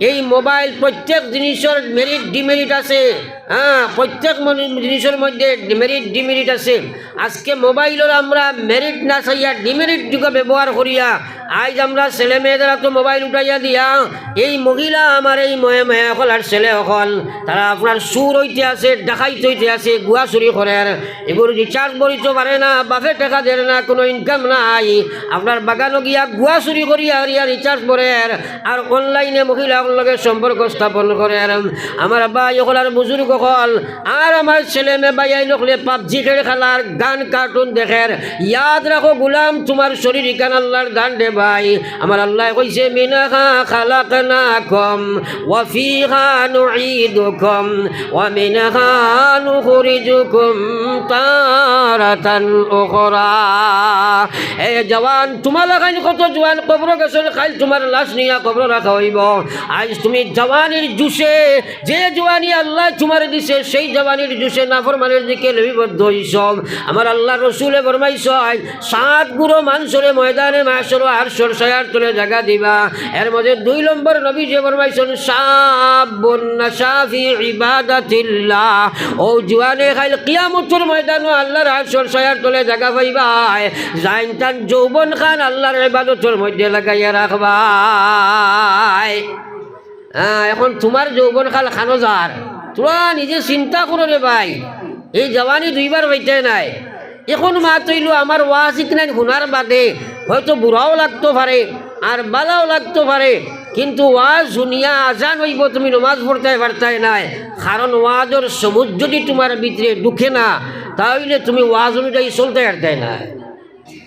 এই মোবাইল, প্রত্যেক জিনিসর মেরিট ডিমেরিট আছে। হ্যাঁ, প্রত্যেক মনি-, জিনিসর মধ্যে মেরিট ডিমেরিট আছে। আজকে মোবাইলর আমরা মেরিট না চাইয়া ডিমেরিট দিকে ব্যবহার করিয়া, আইজ আমরা ছেলে মেয়েদের তো মোবাইল উঠাইয়া দিয়া, এই মহিলা আমার এই ময়ে ময়ে অকল আর ছেলে অকল, তারা আপনার চুর অইতে আছে, ডাকাইত অইতে আছে, গুয়া চুরি করের, এগুর রিচার্জ ভরিতো পারে না, বাপে টেকা দের না, কোনো ইনকাম নাই, আপনার বাগানো গিয়া গুয়া চুরি করিয়া হারিয়া রিচার্জ ভরের, আর অনলাইনে মহিলা অকলর লগে সম্পর্ক স্থাপন করের। আমার ভাই অকল আর বুজুর্গ অকল, আর আমার ছেলে মেয়ে ভাইয়াইন অকলে পাবজি খেল খেলার, গান কার্টুন দেখের। ইয়াদ রাখো গুলাম, তুমার শরীর ইখান আল্লাহর দান রে ভাই। আমার আল্লায় কইছে, "মিনহা খালাকনাকুম ওয়া ফিহা নুঈদুকুম ওয়া মিনহা নুখরিজুকুম তারাতান উখরা।" এ জওয়ান, তুমার লাখান কত জওয়ান কবরো গেছইন, কাইল তুমার লাশ নিয়া কবরো রাখা অইবো। আইজ তুমি জওয়ানির জোশে, যে জওয়ানি আল্লায় তুমারে দিছে, সেই জওয়ানির জোশে নাফরমানির দিকে লিপিবদ্ধ অইছো। আমার আল্লাহর রসুলে ফরমাইছইন, সাত গুরু মানষরে ময়দানে মাহশরো আরশর ছায়ার তলে জাগা দিবা। এর মধ্যে দুই নম্বর নবীজিয়ে ফরমাইছইন, "শাবুন নাশা ফি ইবাদাতিল্লাহ।" অউ জওয়ানে কাইল কিয়ামতর ময়দানো আল্লাহর আরশর ছায়ার তলে জাগা পাইবায়, যেইন তান যৌবন খান আল্লাহর ইবাদতর মধ্যে লাগাইয়া রাখবায়। হ্যাঁ, এখন তুমার যৌবন খাল খানো যার, তুমরা নিজে চিন্তা করো রে ভাই। এই জওয়ানি দুইবার পাইতায় নায়। এখন মাত অইলো আমার ওয়াজ ইখান হুনার বাদে হয়তো বুরাও লাগতো পারে, আর বালাও লাগতো পারে, কিন্তু ওয়াজ হুনিয়া আজান অইবো, তুমি নমাজ পড়তায় পারতায় নায়, কারণ ওয়াজর সমুজ যদি তুমার ভিতরে ঢুকে না, তা অইলে তুমি ওয়াজ অনুযায়ী চলতায় পারতায় নায়।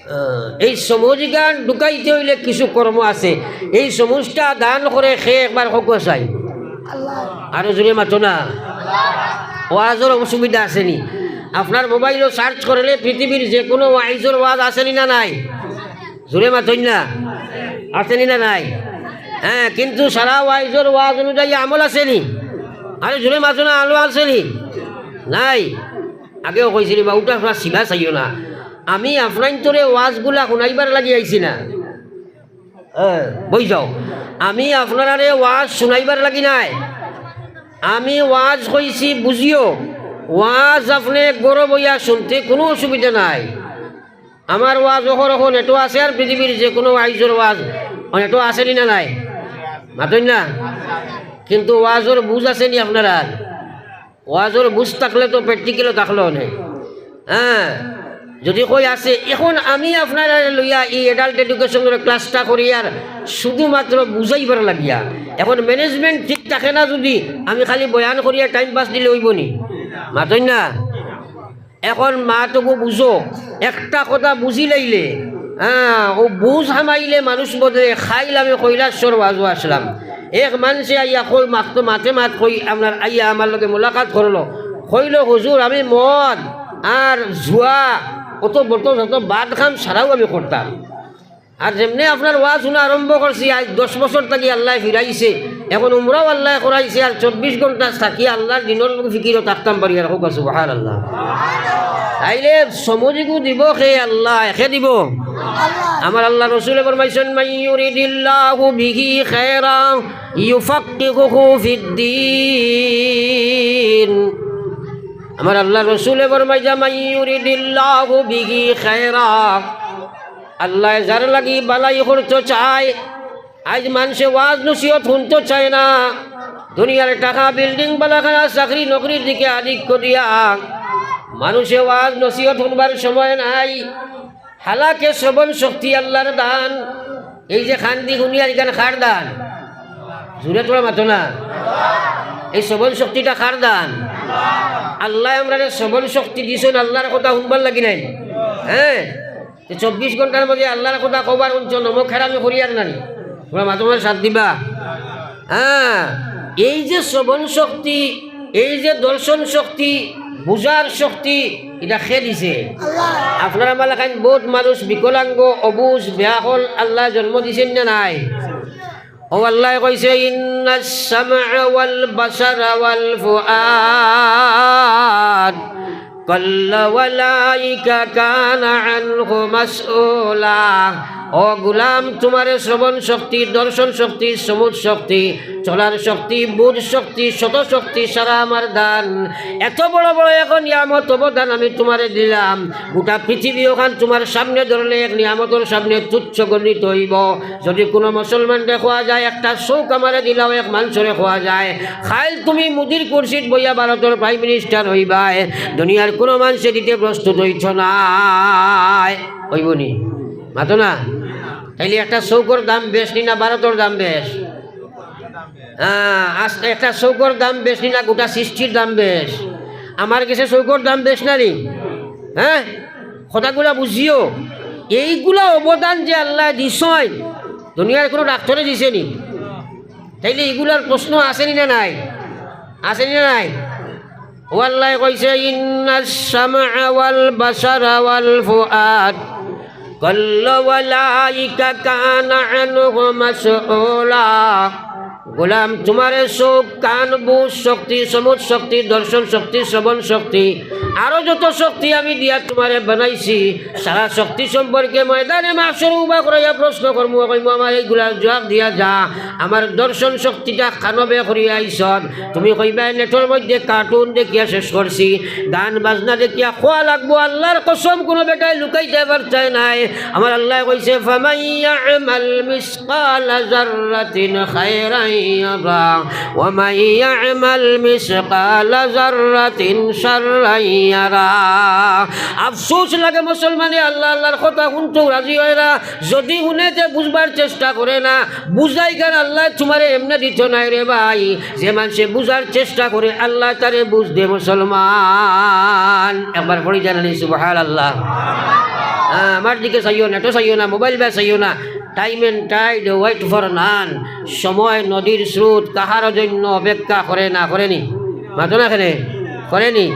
আহ, এই সমুজ ইখান ঢুকাইতে অইলে কিছু কর্ম আছে। এই সমুজটা দান করে কে একবার কউক্কা চাই। আরো জোরে মাতো না। ওয়াজর অসুবিধা আছে নি? আপনার মোবাইলো সার্চ করলে পৃথিবীর যে কোনো ওয়াইজর ওয়াজ আছে নি না নাই? জোরে মাতইন না। আছে নি না নাই? হ্যাঁ, কিন্তু সারা ওয়াইজর ওয়াজ অনুযায়ী আমল আছে নি? আরো জোরে মাতো না, আমল আছে নি? নাই। আগেও কইছি রে বা, উল্টা আপনারা সিধা চাইও না। আমি আপনাইন্তরে ওয়াজগুলা হুনাইবার লাগি আইছি না। হ্যাঁ, বই যাও। আমি আপনারারে ওয়াজ হুনাইবার লাগি নায়। আমি ওয়াজ কইছি বুঝিও। ওয়াজ আপনে ঘরো বইয়া শুনতে কোনো অসুবিধা নাই। আমার ওয়াজ অখন অখন এটো আছে, আর পৃথিবীর যে কোনো ওয়াইজর ওয়াজ অখন এটো আছে নি না নাই? মাতইন না। কিন্তু ওয়াজর বুঝ আছে নি আপনারার? ওয়াজর বুঝ থাকলে তো practical-ও থাকলো অনে। হ্যাঁ, যদি কই আছে, এখন আমি আপনারারে লইয়া এই adult education-র class-টা করি আর শুধুমাত্র বুঝাইবার লাগিয়া। এখন management ঠিক থাকে না, যদি আমি খালি বয়ান করিয়া time pass দিলে অইবো নি? মাতইন না। এখন মাতগু বুঝো, একটা কথা বুঝিলাইলে, হ্যাঁ, অউ বুঝ হামাইলে মানুষ বদলে। খাইল আমি কৈলাসর ওয়াজো আসলাম, এক মানষে আইয়া কই, মাত তো মাতে মাত কই, আপনার আইয়া আমার লগে মুলাকাত করলো, কইলো, "হুজুর, আমি মদ আর জুয়া, অত বত যত বাদ কাম সারাও আমি করতাম। আর যেমনে আপনার ওয়াজ হুনা আরম্ভ করছি, আইজ দশ বছর থাকি আল্লায় ফিরাইছে, এখন উমরাও আল্লায় করাইছে, আর চব্বিশ ঘন্টা থাকি আল্লার দিনর ফিকিরো থাকতাম পারি আর।" কউক্কা সুবহানাল্লাহ। তাইলে সমজিগু দিবো কে? আল্লায়। কে দিবো? আমার আল্লার রসুলে ফরমাইছইন, "মান ইউরিদিল্লাহু বিহি খায়রা ইউফাক্কিহুহু ফিদ্দীন।" আমার আল্লার রসুলে ফরমাইছইন, "মান ইউরিদিল্লাহু বিহি খায়রা।" আল্লায় যার লাগি ভালাই করতো চায়, আইজ মানষে ওয়াজ নসিহত হুনতো চায় না। দুনিয়ার টাকা, বিল্ডিং, বালাখানা, চাকরি, নকরির দিকে আধিক্য দিয়া মানষে ওয়াজ নসিহত হুনবার সময় নাই। হালাকে শ্রবণ শক্তি আল্লার দান। এই যে কানদি হুনিয়ার, ইখান কার দান? জুরে থুড়া মাতো না। এই শ্রবণ শক্তিটা কার দান? আল্লায় আমরারে শ্রবণ শক্তি দিছইন আল্লার কথা হুনবার লাগি নায় নি? হ্যাঁ, তে চব্বিশ ঘন্টার মধ্যে আল্লার কথা কবার হুনছো, নমক হেরামি করিয়ার না নি? থুড়া মাতো না, সাথ দিবা। হ্যাঁ, এই যে শ্রবণ শক্তি, এই যে দর্শন শক্তি, বুঝার শক্তি, ইটা কে দিছে? আপনারা মালাখান বউত মানুষ বিকলাঙ্গ, অবুঝ, বেআকল, আল্লায় জন্ম দিছইন না নাই? অউ আল্লায় কইছে, "ইন্নাস সামআ ওয়াল বাসারা ওয়াল ফুআদ কুল্লু উলাইকা কানা আনহু মাসউলা।" ও গোলাম, তুমারে শ্রবণ শক্তি, দর্শন শক্তি, সমুজ শক্তি, চলার শক্তি, বুঝ শক্তি, শত শক্তি সারা আমার দান। এত বড় বড় এক নিয়ামত অবদান আমি তুমারে দিলাম, গোটা পৃথিবী অখান তুমার সামনে ধরলে এক নিয়ামতর সামনে তুচ্ছ গণিত অইবো। যুদি কুনু মুসলমানরে কওয়া যায়, "একটা চউখ আমারে দিলাও", এক মানষরে কওয়া যায়, "কাইল তুমি মুদির কুরসিত বইয়া ভারতর Prime Minister অইবায়", দুনিয়ার কুনু মানষে দিতে প্রস্তুত অইতো নায়। অইবো নি? মাতো না। তাইলে একটা চউখর দাম বেশ নি না ভারতর দাম বেশ? হ্যাঁ, আজ একটা চউখর দাম বেশ নি না গোটা সৃষ্টির দাম বেশ? আমার গেছে চউখর দাম বেশ না নি? হ্যাঁ, কথাগুলা বুঝিও। এইগুলা অবদান যে আল্লায় দিছইন, দুনিয়ার কুনু ডাক্তরে দিছে নি? তাইলে ইগুলার প্রশ্ন আছে নি না নাই? আছে নি না নাই? ও আল্লায় কইছে, "ইন্নাস সামআ ওয়াল বাসারা ওয়াল ফুআদ কুল্লু উলাইকা কানা আনহু মাসউলা।" গোলাম, তুমারে চউখ, কান, বুঝ শক্তি, সমুজ শক্তি, দর্শন শক্তি, শ্রবণ শক্তি, আরো যত শক্তি আমি দিয়া তুমারে বানাইছি, সারা শক্তি সম্পর্কে ময়দানে মাহশরো উবা করাইয়া প্রশ্ন করমু, কইমু, "আমার এইগুলার জুয়াব দিয়া যা, আমার দর্শন শক্তিটা কানো বে করিয়া আইছত?" তুমি কইবায়, "নেটর মধ্যে কার্টুন দেখিয়া শেষ করছি, গান বাজনা দেখিয়া খোয়া লাগবো।" আল্লার কসম, কুনু বেটায় লুকাইতে পারতায় নায়। আমার আল্লায় কইছে, "ফামান ইয়া'মাল মিসকালা যাররাতিন খায়রান ইয়ারা, ওয়া মান ইয়া'মাল মিসকালা যাররাতিন শাররান ইয়ারা।" আফসোস লাগে মুসলমানে আল্লা আল্লার কথা হুনতেও রাজি অয় না, যুদি হুনে তে বুঝবার চেষ্টা করে না। বুঝাই কার আল্লায় তুমারে এমনে দিতো নায় রে ভাই। যে মানষে বুঝার চেষ্টা করে আল্লায় তারে বুঝ দে মুসলমান। একবার পড়ি জানানি সুবহানাল্লাহ। হ্যাঁ, আমার দিকে চাইও না, নেটো চাইও না, মোবাইল বা চাইও না। Time and tide wait for none। সময় নদীর স্রোত কাহারও জন্য অপেক্ষা করে না, করে নি? মাতো না কেনে? করে নি?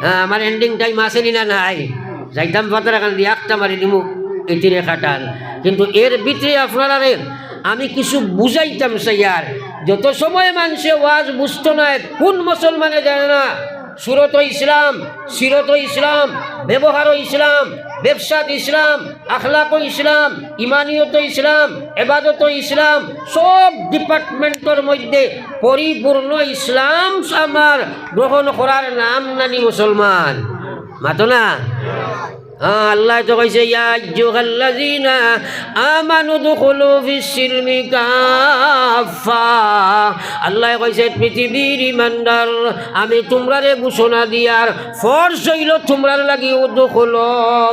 হ্যাঁ, আমার ending time আছে নি না নাই? যাইতাম পাতারকান্দি, আখতা মারি দিমু ইতিরে খাটান। কিন্তু এর ভিতরে আপনারারে আমি কিছু বুঝাইতাম চাইয়ার। যত সময় মানষে ওয়াজ বুঝতো নায়, কুন মুসলমানে জানে না সুরত ইসলাম, সিরত ইসলাম, ব্যবহার ইসলাম, ব্যবসাত ইসলাম, আখলাক ইসলাম, ইমানিয়ত ইসলাম, এবাদত ইসলাম, সব departmentর মধ্যে পরিপূর্ণ ইসলাম আমার গ্রহণ করার নাম নানি মুসলমান। মাতো না? হ্যাঁ, আল্লায় তো কইছে, "ইয়া আইয়ুহাল্লাযীনা আমানু উদখুলু ফিস সিলমি কাফফা।" আল্লায় কইছে, "পৃথিবীর ইমানদার, আমি তুমরারে ঘোষণা দিয়ার ফরজ অইলো তুমরার লাগি, উদখুলু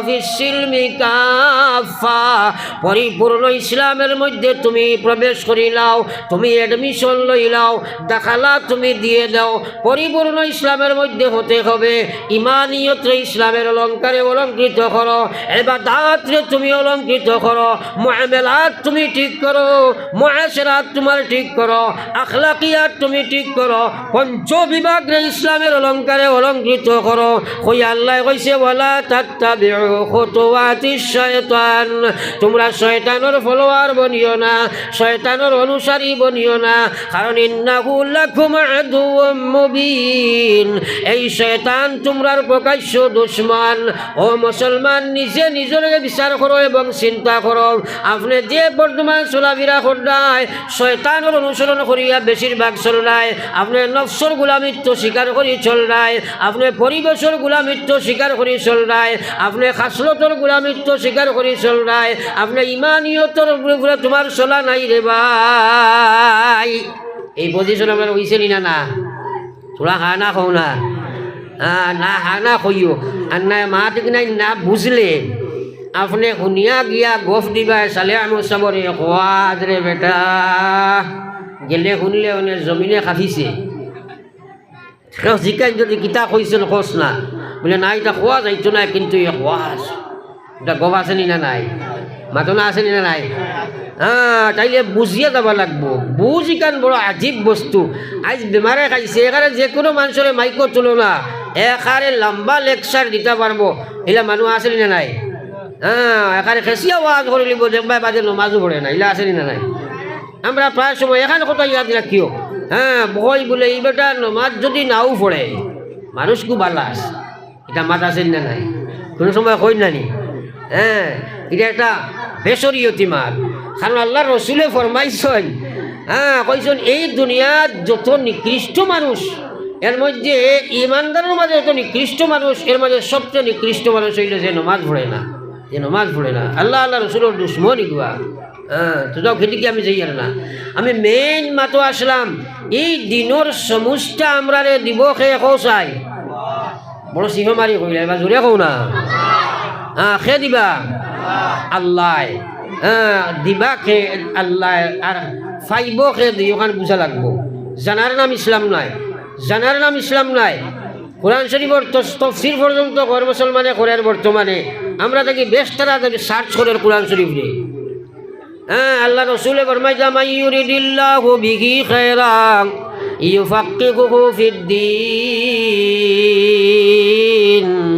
ফিস সিলমি কাফফা, পরিপূর্ণ ইসলামের মধ্যে তুমি প্রবেশ করিলাও, তুমি admission লইলাও, দাখালা তুমি দিয়া দেও।" পরিপূর্ণ ইসলামের মধ্যে হতে হবে। ইমানিয়তরে ইসলামের অলংকারে অলংকৃত করো, ইবাদতরে তুমি অলংকৃত করো, মুআমালাত তুমি ঠিক করো, মুআশারাত তুমার ঠিক করো, আখলাকিয়াত তুমি ঠিক করো। পঞ্চ বিভাগরে ইসলামের অলংকারে অলংকৃত করো। কই আল্লায় কইছে, "ওয়ালা তাত্তাবিউ খুতুওয়াতিশ শায়তান।" তুমরা শয়তানর follower বনিও না, শয়তানর অনুসারী বনিও না, কারণ ইন্নাহু লাকুম আদুউম মুবিন, এই শয়তান তুমরার প্রকাশ্য দুশমন। ও মুসলমান, নিজে নিজরে বিচার করো এবং চিন্তা করো। আপনে যে বর্তমান চলাফিরা কররায়, শয়তানর অনুসরণ করিয়া বেশিরভাগ চলরায়। আপনে নফসর গুলামিত্ব স্বীকার করি চলরায়, আপনে পরিবেশর গুলামিত্ব স্বীকার করি চলরায়, আপনে খাসলতর গুলামিত্ব স্বীকার করি চলরায়, আপনে ইমানিয়তর উপরে তুমার চলা নাই রে ভাই। এই position আপনার অইছে নি না? না, থুড়া হা না কও না। হ্যাঁ, না, হা না কইও। আর না, মা ঠিক নাই, না বুঝলে আপনে হুনিয়া গিয়া গফ দিবায়, সালে আমি সবরে খোয়াজ রে বেটা। গেলে হুনলে অনে জমিনে কাঁপিছে। কেউ জিকাইন যদি কিতা কইছইন কস না, বুলে, "না, ইটা কওয়া যাইতো না, কিন্তু এ কওয়া আছে।" ইটা গফ আছে নি না নাই? মাতো না আছে নি না নাই? হ্যাঁ, তাইলে বুঝিয়া যাওয়া লাগবো। বুঝ ইখান বড় আজীব বস্তু। আইজ বেমারে খাইছে, এখানে যে কোনো মানুষরে মাইকো তুলো না, এখানে লম্বা lecture দিতা পারবো, ইলা মানুষ আছে নি না নাই? হ্যাঁ, এখানে খেসিয়া ওয়াজ করিলিবো, দেখবায় বাদে নমাজও পড়ে না, ইলা আছে নি না নাই? আমরা প্রায় সময় এখান কথা ইয়াদ রাখিও। হ্যাঁ, বই বুলে, "ই বেটা নমাজ যদি নাও পড়ে, মানুষ খুব ভালা আছে।" ইটা মাত আছে নি না নাই? কোনো সময় কই না নি? হ্যাঁ, ইটা একটা বেশরিয়তি মাত। কারণ আল্লার রসুলে ফরমাইছইন, হ্যাঁ, কইছইন, "এই দুনিয়াত যত নিকৃষ্ট মানুষ, এর মধ্যে ইমানদারর মাঝে যত নিকৃষ্ট মানুষ, এর মাঝে সবচেয়ে নিকৃষ্ট মানুষ অইলো যে নমাজ পড়ে না।" যে নমাজ পড়ে না, আল্লা, আল্লা রসুলর দুশমন ইগুয়া। হ্যাঁ, তো যাও, খেদিকে আমি যাইয়ার না। আমি main মাতো আসলাম, এই দিনর সমুজটা আমরারে দিবো কে, কও চাই? বড় সিংহ মারি কইলা, এবার জোরে কও না। হ্যাঁ, কে দিবা? আল্লায়। হ্যাঁ, দিবা কে? আল্লায়। আর পাইবো কে? দুইওখান বুঝা লাগবো। জানার নাম ইসলাম নায়, জানার নাম ইসলাম নায়। কোরআন শরীফর তস-, তফসির পর্যন্ত গর মুসলমানে করের বর্তমানে। আমরা দেখি বেশ তারা যদি search করের কোরআন শরীফরে। হ্যাঁ, আল্লা রসুলে ফরমাইতা, "মান ইউরিদিল্লাহু বিহি খায়রান ইউফাক্কিহুহু ফিদ্দীন।"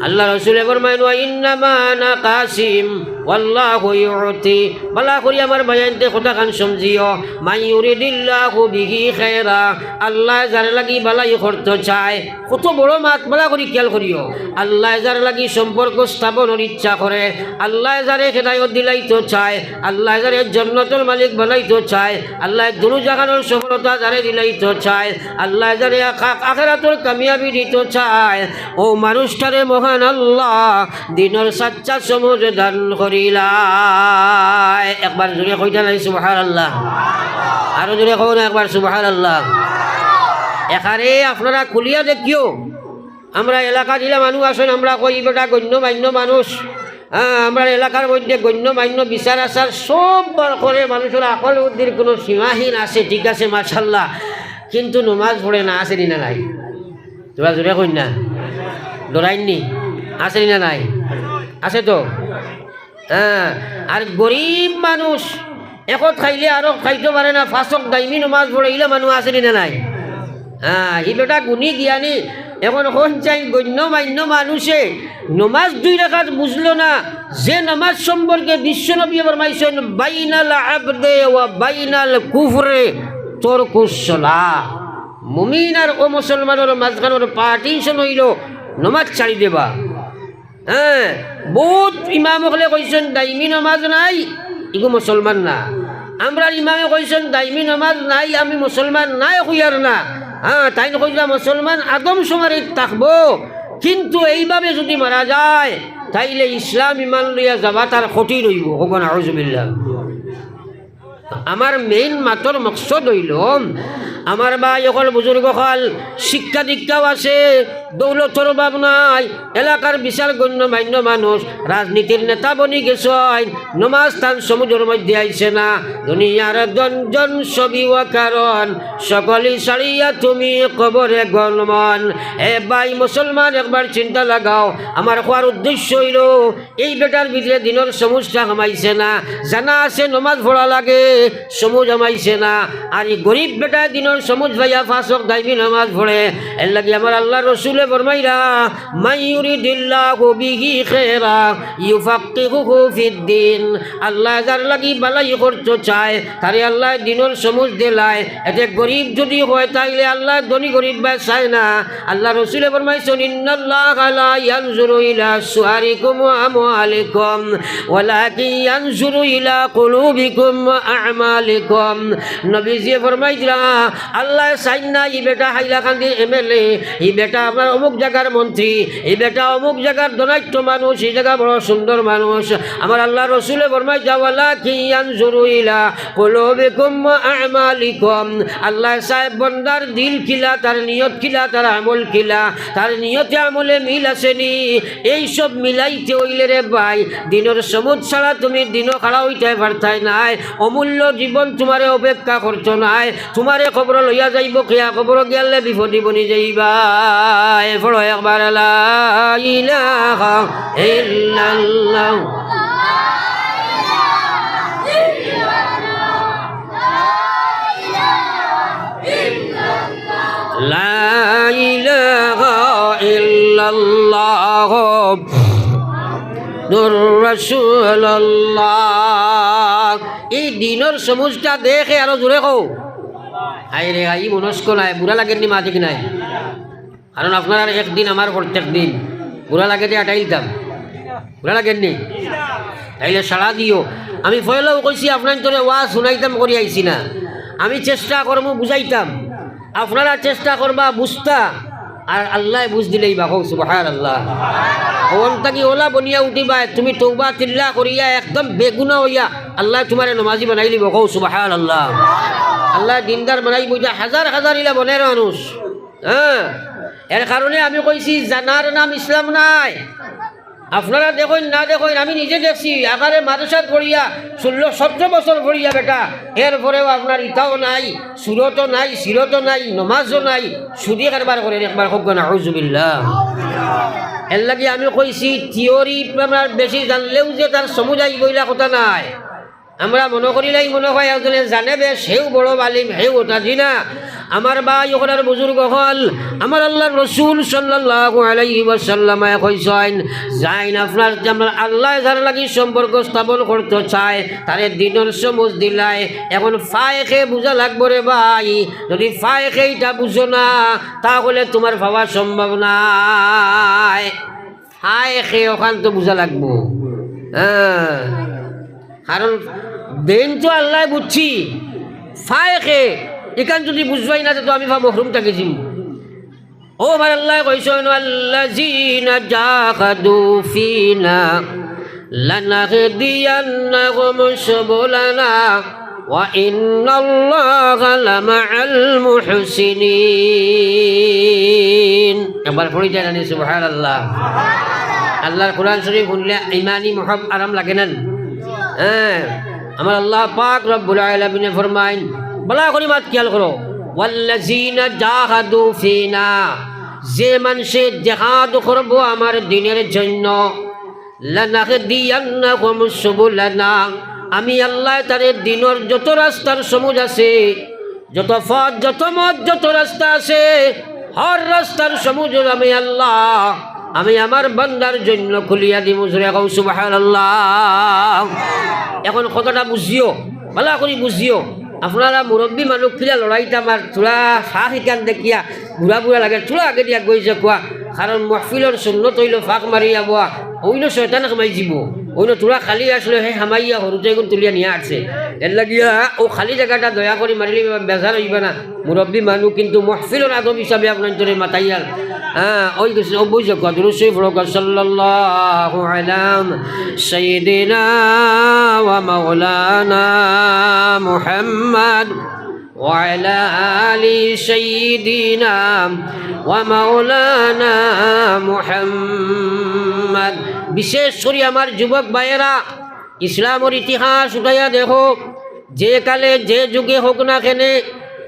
আল্লা রসুলে ফরমাইন, "ওয়া ইন্নামা আনা কাসিম, ওয়াল্লাহু ইউতি।" ভালা করি আমার ভাইয়াইন্তে কথাখান সমঝিও, "মান ইউরিদিল্লাহু বিহি খায়রা", আল্লায় যার লাগি ভালাই করতো চায়। কত বড় মাত, ভালা করি খেয়াল করিও। আল্লায় যার লাগি সম্পর্ক স্থাপনর ইচ্ছা করে, আল্লায় যারে হেদায়ত দিলাইতো চায়, আল্লায় যারে জন্নতর মালিক বানাইতো চায়, আল্লায় দুরুজাহানর সফলতা যারে দিলাইতো চায়, আল্লায় যারে আখ-, আখ-, আখেরাতর কামিয়াবি দিতো চায়, অউ মানুষটারে মহান আল্লাহ দিনর সাচ্চা সমুজ দান করিলায়। একবার জোরে কইতা নাই সুবহানাল্লাহ? আরো জোরে কও না একবার সুবহানাল্লাহ। এখানে আপনারা খুলিয়া দেখিও, আমরা এলাকাত ইলা মানুষ আছইন, আমরা কই, "ই বেটা গণ্যমান্য মানুষ।" হ্যাঁ, আমরার এলাকার মধ্যে গণ্যমান্য বিচার আচার সব বার করে, মানুষর আকল বুদ্ধির কোনো সীমাহীন আছে, ঠিক আছে, মাশাল্লাহ, কিন্তু নমাজ পড়ে না, আছে নি না নাই? তোরা জোরে কইন না, ডরাইন নি, আছে নি না নাই? আছে তো। হ্যাঁ, আর গরিব মানুষ, একত খাইলে আরো খাইতো পারে না, পাঁচক দাইমি নমাজ পড়ে, ইলা মানুষ আছে নি না নাই? হ্যাঁ, ই বেটা গুণী জ্ঞানী, এখন হন চাই গণ্যমান্য মানুষে নমাজ দুই রাকাত বুঝলো না, যে নমাজ সম্পর্কে বিশ্বনবী ফরমাইছইন, "বাইনাল আবদে ওয়া বাইনাল কুফরে তরকুস সালাহ।" মুমিন আর অমুসলমানর মাঝখানর partition অইলো নমাজ ছাড়ি দেবা। হ্যাঁ, বউত ইমাম অকলে কইছইন দাইমি নমাজ নাই, ইগু মুসলমান না। আমরার ইমামে কইছইন দাইমি নমাজ নাই, আমি মুসলমান নায় কইয়ার না। হ্যাঁ, তাইন কইলা মুসলমান আদম শুমারিত থাকবো, কিন্তু এইভাবে যুদি মারা যায়, তাইলে ইসলাম ইমান লইয়া যাওয়া তার কঠিন অইবো। কউক্কা নাউজুবিল্লাহ। আমার main মাতর মকসদ অইলো, আমার ভাই অকল, বুজুর্গ অকল, শিক্ষা দীক্ষাও আছে, দৌলতর অভাব নাই, এলাকার বিশাল গণ্যমান্য মানুষ, রাজনীতির নেতা বনি গেছইন, নমাজ তান সমুজর মধ্যে আইছে না। দুনিয়ার ধন জন সবই অকারণ, সকলই ছাড়িয়া তুমি কবরে গমন। এ ভাই মুসলমান, একবার চিন্তা লাগাও। আমার কওয়ার উদ্দেশ্য অইলো, এই বেটার ভিতরে দিনর সমুজটা হামাইছে না। জানা আছে নমাজ পড়া লাগে, সমুজ হামাইছে না। আর ই গরিব বেটায় দিনর সমুজ পাইয়া পাঁচ ওয়াক্ত দাইমি নমাজ পড়ে। এরলাগি আমার আল্লার রসুলে ফরমাইরা, "মান ইউরিদিল্লাহু বিহি খায়রা ইউফাক্কিহুহু ফিদ্দিন।" আল্লায় যার লাগি ভালাই করতো চায়, তারে আল্লায় দিনর সমুজ দিলায়। এতে গরিব যুদি অয়, তাইলে আল্লায় ধনী গরিব বায় চায় না। আল্লার রসুলে ফরমাইছইন, "ইন্নাল্লাহা লা ইয়ানজুরু ইলা সুয়ারিকুম ওয়া আমওয়ালিকুম, ওয়ালাকিন ইয়ানজুরু ইলা কুলুবিকুম ওয়া আমালিকুম।" নবীজিয়ে ফরমাইরা, আল্লায় চাইন না ই বেটা হাইলাকান্দির এমএলএ, ই বেটা আপনার অমুক জাগার মন্ত্রী, ই বেটা অমুক জাগার ধনাঢ্য মানুষ, ই জাগা বড় সুন্দর মানুষ। আমার আল্লার রসুলে ফরমাইরা, "ওয়ালাকিন ইয়ানজুরু ইলা কুলুবিকুম ওয়া আমালিকুম।" আল্লায় চায় বন্দার দিল কিলা, তার নিয়ত কিলা, তার আমল কিলা, তার নিয়তে আমলে মিল আছে নি। এই সব মিলাইতে অইলে রে ভাই, দিনর সমুজ ছাড়া তুমি দিনো খাড়া অইতায় পারতায় নায়। অমূল্য জীবন তুমারে অপেক্ষা করতো নায়। তুমারে কবরো লইয়া যাইবো, কিয়া কবরো গেলে বিপদি বনি যাইবায়। পড়ো একবার, লা ইলাহা ইল্লাল্লাহ। লা ইলাহা ইল্লাল্লাহ মুহাম্মাদুর রাসূলুল্লাহ। এই দিনর সমুজটা দেখে আরো জোরে কও। হায়রে, ই মনস্ক নায়, বুড়া লাগের নি মাতিক নায়। কারণ আপনারার একদিন আমার প্রত্যেক দিন। বুড়া লাগে দে আটাইলতাম। বুড়া লাগের নি? তাইলে সাড়া দিও। আমি পয়লাও কইছি, আপনাইনতরে ওয়াজ হুনাইতাম করি আইছি না। আমি চেষ্টা করমু বুঝাইতাম। আপনারা চেষ্টা করবা বুঝতা। আর আল্লায় বুঝ দিলাইবা, কও সুবহানাল্লাহ। অন থাকি অলা বনিয়া উঠিবায়, তুমি তওবা তিল্লা করিয়া একদম বেগুনা অইয়া আল্লায় তুমারে নমাজি বানাইলিবো, কও সুবহানাল্লাহ। আল্লায় দিনদার বানাইবো, ইতা হাজার হাজার ইলা বনের মানুষ। হ্যাঁ, এর কারণে আমি কইছি, জানার নাম ইসলাম নায়। আপনারা দেখইন না দেখইন, আমি নিজে দেখছি, আকারে মাদ্রাসাত পড়িয়া, ষোলো সতেরো বছর পড়িয়া বেটা, এরপরেও আপনার ইতাও নাই, সুরতও নাই, সিরতও নাই, নমাজও নাই, সুদি কারবার করের, একবার কউক্কা নাউজুবিল্লাহ। এরলাগি আমি কইছি, থিওরি আপনার বেশি জানলেও যে তার সমুজ আইবো ইলা কথা নায়। আমরা মনো করিলাই মনো অয় একজনে জানে বেশ, হেউ বড় আলিম, হেউ অতা, জি না। আমার ভাই অকল আর বুজুর্গ অকল, আমার আল্লার রসুল সাল্লাল্লাহু আলাইহি ওয়াসাল্লামে কইছইন, যাইন আপনার, আপনার আল্লায় যার লাগি সম্পর্ক স্থাপন করতো চায়, তারে দিনর সমুজ দিলায়। এখন ফায়েকে বুঝা লাগবো রে ভাই, যুদি ফায়েকে ইটা বুঝো না, তাহলে তুমার পাওয়া সম্ভব নায়। ফায়েকে অখান তো বুঝা লাগবো। হ্যাঁ, কারণ দেইন তো আল্লায় বুঝছি, ফায়েকে ইখান যুদি বুঝবায় না, তে তো আমি পা মহরুম থাকি যিমু। ও আমার আল্লায় কইছইন, "ওয়াল্লাযীনা জাহাদু ফীনা লানাহদিয়ান্নাহুম সুবুলানা ওয়া ইন্নাল্লাহা লামাআল মুহসিনিন।" একবার পড়ি যায় না নি, সুবহানাল্লাহ। আল্লার কোরআন শরীফ হুনলে ইমানি মহব আরাম লাগে না নি? হ্যাঁ, আমার আল্লাহ পাক রব্বুল আলামিনে ফরমাইন, বালা করি মাত খিয়াল করো, "ওয়াল্লাযীনা জাহাদু ফীনা", যে মানষে জেহাদ করবো আমার দিনর জইন্য, "লানাহদিয়ান্নাহুম সুবুলানা", আমি আল্লায় তারে দিনর যত রাস্তার সমুজ আছে, যত পথ, যত মত, যত রাস্তা আছে, হর রাস্তার সমুজ আমি আল্লাহ, আমি আমার বান্দার জইন্য খুলিয়া দিমু। জোরে কও সুবহানাল্লাহ। এখন কথাটা বুঝিও, বালা করি বুঝিও। আপনারা মুরব্বি মানুষ কিলা লড়াইতা আমার, থুড়া ফাঁক ইখান দেখিয়া বুড়া বুড়া লাগে, থুড়া আগেদি আগুয়াই যাউক্কা। কারণ মহফিলর সুন্নত অইলো ফাঁক মারিয়া বওয়া, অইন্য শয়তান হামাই যিবো। অইন্য থুড়া খালি আসলে হে হামাইয়া হুরুতাইগুন তুলিয়া নিয়া আটছে। এরলাগিয়া অউ খালি জাগাটা দয়া করি মারিলিবা, বেজার অইবা না। মুরব্বি মানুষ কিন্তু মহফিলর আদব হিসাবে আপনাইনতরে মাতাইয়ার। হ্যাঁ, অউ গেছে, অউ বই যাউক্কা, দুরূদ শরীফ পড়উক্কা, সাল্লাল্লাহু আলা সাইয়্যিদিনা ওয়া মাওলানা মুহাম্মদ। وعلى آل سيدنا ومولانا محمد। বিশেষ করি আমার যুবক ভাইয়েরা, ইসলামর ইতিহাস উঠাইয়া দেখো, যে কালে যে যুগে হোক না কেনে,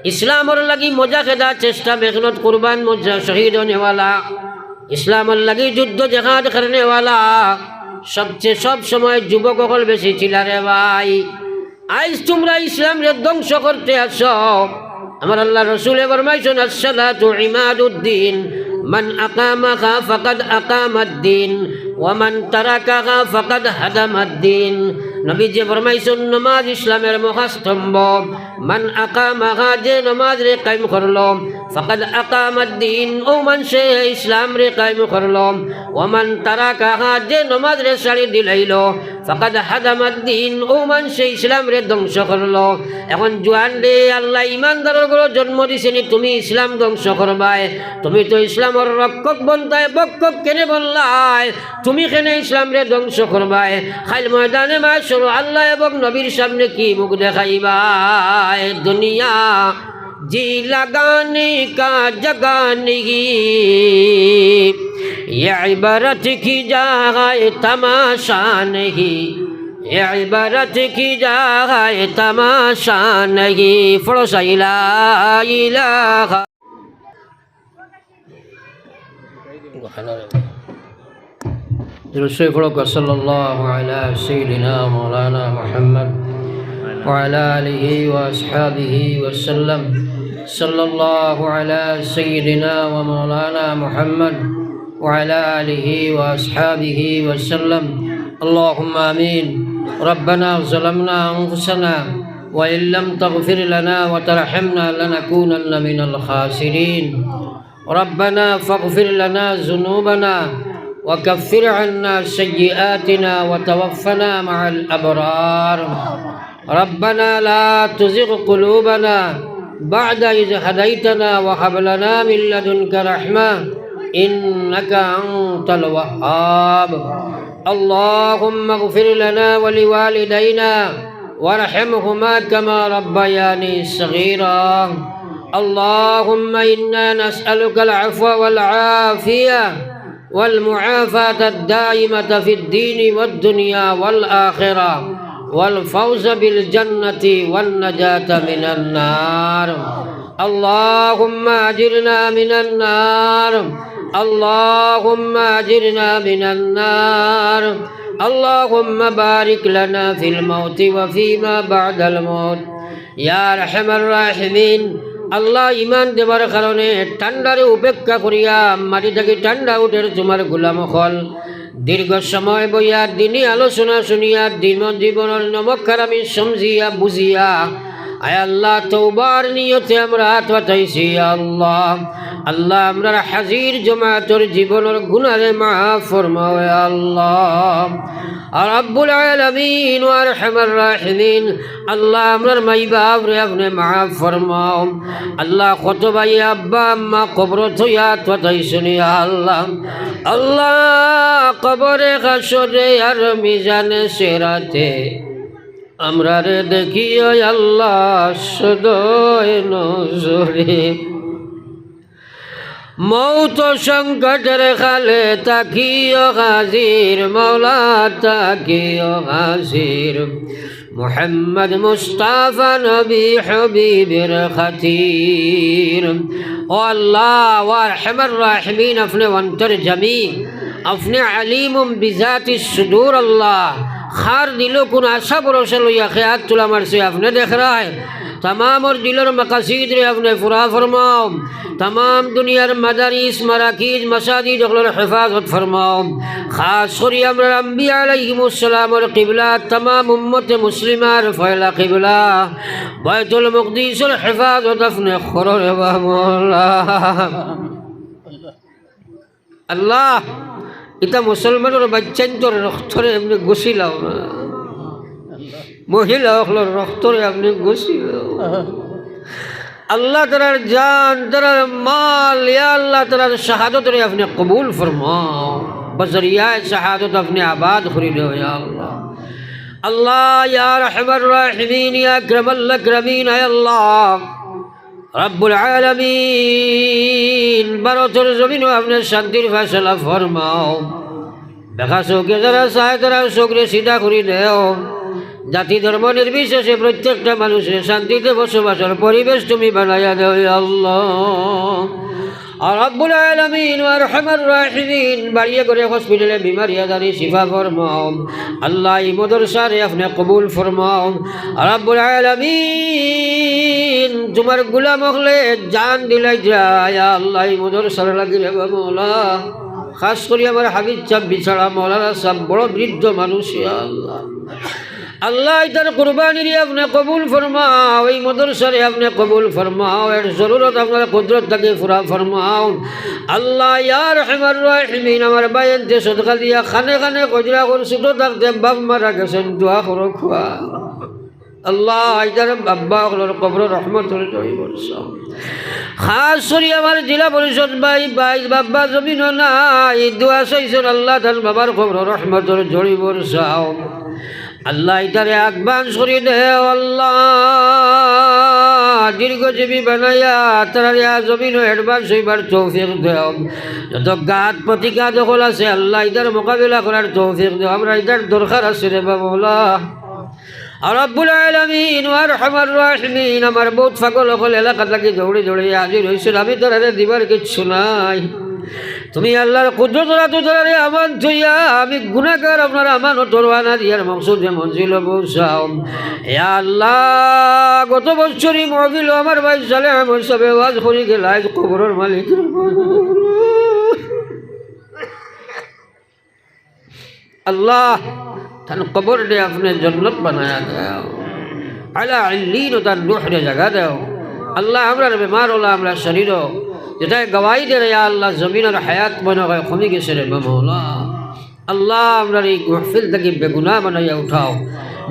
ইসলামর লাগি মুজাহেদা, চেষ্টা, মেহনত, কুরবান, মজা, শহীদ অনেওয়ালা, ইসলামর লাগি যুদ্ধ জেহাদ করনেওয়ালা, সবচেয়ে সব সময় যুবক অকল বেশি ছিলা রে ভাই। আইজ তুমরা ইসলামরে ধ্বংস করতে আছো। আমার আল্লার রসুলে ফরমাইছইন, "الصلاة عماد الدين، من أقامها فقد أقام الدين، ومن تركها فقد هدم الدين।" নবীজি ফরমাইছইন, নমাজ ইসলামর মহাস্তম্ভ। من أقامها, যে নমাজরে কায়েম করলো, فقد أقام الدين, অউ মানষে ইসলামরে কায়েম করলো। ومن تركها, যে নমাজরে ছাড়ি দিলাইলো, فقد هدم الدين, অউ মানষে ইসলামরে ধ্বংস করলো। এখন জুয়ান রে, আল্লায় ইমানদারর ঘরো জন্ম দিছইন নি, তুমি ইসলাম ধ্বংস করবায়? তুমি তো ইসলামর রক্ষক বনতায়, ভক্ষক কেনে বনলায়? তুমি কেনে ইসলামরে ধ্বংস করবায়? কাইল ময়দানে মাহশরো আল্লাহ এবং নবীর সামনে কি মুখ দেখাইবায়? দুনিয়া जी लगाने का जगह नहीं, ये इबरत की जगह तमाशा नहीं, ये इबरत की जगह तमाशा नहीं। পড়ো সা ইলা ইলাহা। দুরূদ শরীফ পড়ো। صلى الله على سيدنا مولانا محمد وعلى آله وأصحابه وسلم. صلى الله على سيدنا ومولانا محمد وعلى آله وأصحابه وسلم. اللهم آمين. ربنا ظلمنا أنفسنا وإن لم تغفر لنا وترحمنا لنكونن من الخاسرين. ربنا فاغفر لنا ذنوبنا وكفر عنا سيئاتنا وتوفنا مع الأبرار. ربنا لا تزغ قلوبنا بعد إذ هديتنا وهب لنا من لدنك رحمة إنك أنت الوهاب. اللهم اغفر لنا ولوالدينا وارحمهما كما ربياني صغيرا. اللهم إنا نسألك العفو والعافية والمعافاة الدائمة في الدين والدنيا والآخرة والفوز بالجنة والنجاة من النار. اللهم أجرنا من النار. اللهم أجرنا من النار. اللهم بارك لنا في الموت وفيما بعد الموت. ইয়া আরহামার রাহিমিন, আল্লাহ, ইমান দেবার কারণে ঠান্ডারে উপেক্ষা করিয়া মাটি থাকি ঠান্ডা উঠের তুমার গোলাম অকল। দীর্ঘ সময় বইয়া দিনি আলোচনা শুনিয়া দিন জীবনর নমক হারামি সমঝিয়া বুঝিয়া, আয় আল্লাহ, তওবার নিয়তে আমরা আত পাতাইছি, ইয়া আল্লাহ। আল্লাহ, আমরার হাজির জমাতর জীবনর গুনারে মাফ ফরমাও, ইয়া আল্লাহ। আর রব্বুল আলামিন ওয়া আরহামার রাহিমিন, আল্লাহ, আমরার মাই বাফরে আপনে মাফ ফরমাও। আল্লাহ, কত ভাই আব্বা আম্মা কবরো থইয়া আত পাতাইছইন, ইয়া আল্লাহ। আল্লাহ, কবরে হাশরে আর মিজানে সিরাতে আমরারে দেখিও আল্লাহ সদয় নজরে। মউত সংকটের কালে থাকিও হাজির, মওলা থাকিও হাজির। মোহাম্মদ মুস্তাফা নবী হাবিবের খাতির। ও আল্লাহ, ওয়া আরহামার রাহিমিন, আপনে অন্তর্যামী, আপনে আলিমুম বিজাতিস সুদূর আল্লাহ। কার দিলো কুন আশা ভরসা লইয়া কে আত তুলা মারছে, আপনে দেখরায়। তামামর দিলর মাকাসিদরে আপনে পুরা ফরমাও। তামাম দুনিয়ার মাদারিস, মারাকিজ, মাসাজিদ অকলর হেফাজত ফরমাও। খাস করি আমরার আম্বিয়া আলাইহিমুস সালামর কিবলা, তামাম উম্মতে মুসলিমার পয়লা কিবলা বায়তুল মুকদিসর হেফাজত আপনে করো রে বা মওলা। আল্লাহ, ইতা মুসলমানর বাইচ্চাইন্তর রক্তরে এমনে গুছিলাও না, মহিলা অকলর রক্তরে আপনে গুছিলাও। আল্লাহ, তারার জান, তারার মাল, ইয়া আল্লাহ, তারার শাহাদতরে আপনে কবুল ফরমাও, বজরিয়ায়ে শাহাদত আপনে আবাদ করি দেও, ইয়া আল্লাহ। আল্লাহ, ইয়া আরহামার রাহিমিন, ইয়া আকরামাল আকরামিন, আয় আল্লাহ, রব্বুল আলামিন, ভারতর জমিনো আপনে শান্তির ফয়সালা ফরমাও। বেকা চউখে যারা চায়, তারার চউখরে সিধা করি দেও। জাতি ধর্ম নির্বিশেষে প্রত্যেকটা মানুষরে শান্তিতে বসবাসর পরিবেশ তুমি বানাইয়া দেও, ইয়া আল্লাহ। আর রব্বুল আলামিন, ওয়া আরহামার রাহিমিন, বাড়িয়ে ঘরে হসপিটালে বিমারি আজারি শিফা ফরমাও। আল্লাহ, এই মাদ্রাসারে আপনে কবুল ফরমাও। আর রব্বুল আলামিন, তুমার গোলাম অকলে জান দিলাই যায়, ইয়া আল্লাহ, এই মাদ্রাসার লাগি রে বা মওলা। খাস করি আমার হাফিজ সাব বিছাড়া, মৌলানা সাব বড় বৃদ্ধ মানুষ, ইয়া আল্লাহ। আল্লাহ, ইতার কুরবানিরে আপনে কবুল ফরমাও, এই মাদ্রাসারে আপনে কবুল ফরমাও, এর জরুরত আপনার কুদরত থাকি পুরা ফরমাও। আল্লাহ, ইয়া আরহামার রাহিমিন, আমার ভাইয়াইন্তে সদকা দিয়া খানে খানে কজরা কর, ছোট থাকতে বাপ মারা গেছইন, দোয়া করো খুয়া। আল্লাহ, ইতার আব্বা অকলর কবরো রহমতর ঝড়ি বরসাও। খাস করি আমার জেলা পরিষদ ভাই, ভাই, বাবা জমিনো নাই, দোয়া চাইছইন, আল্লাহ, তান বাবার কবরো রহমতর ঝড়ি বরসাও। আল্লাহ, ইতারে advance করি দেও, আল্লাহ, দীর্ঘজীবী বানাইয়া তারারে আ জমিনো advance অইবার তৌফিক দেও। যত ঘাত প্রতিঘাত অকল আছে, আল্লাহ, ইতার মোকাবিলা করার তৌফিক দেও। আমরা ইতার দরকার আছে রে বা মওলা। আর রব্বুল আলামিন, ওয়া আরহামার রাহিমিন, আমার বউত পাগল অকল এলাকা থাকি দৌড়ি দৌড়ি হাজির অইছইন, আমি তারারে দিবার কিচ্ছু নাই। তুমি আল্লাহর কুদরতর আতো তারারে আমান থইয়া, আমি গুনাহগার আপনার আমানত রওয়ানা দিয়ার মকসুদে মঞ্জিলো পৌঁছাও। ইয়া আল্লাহ, গত বছরই মহফিলো আমার ভাই সালেহ আহমদ সাবে ওয়াজ করি গেলা, আইজ কবরর মালিক। আল্লাহ, তান কবররে আপনে জন্নত বানায়া দেও। আলা ইল্লিনো তান রুহরে জাগা দেও। আল্লাহ, আমরার বেমার অলা, আমরার শরীরো যেতায় গওয়াই দের, ইয়া আল্লাহ, জমিনর হায়াত মনে অয় কমি গেছে রে বা মওলা। আল্লাহ, আমরারে এই মাহফিল থাকি বেগুনা বানাইয়া উঠাও।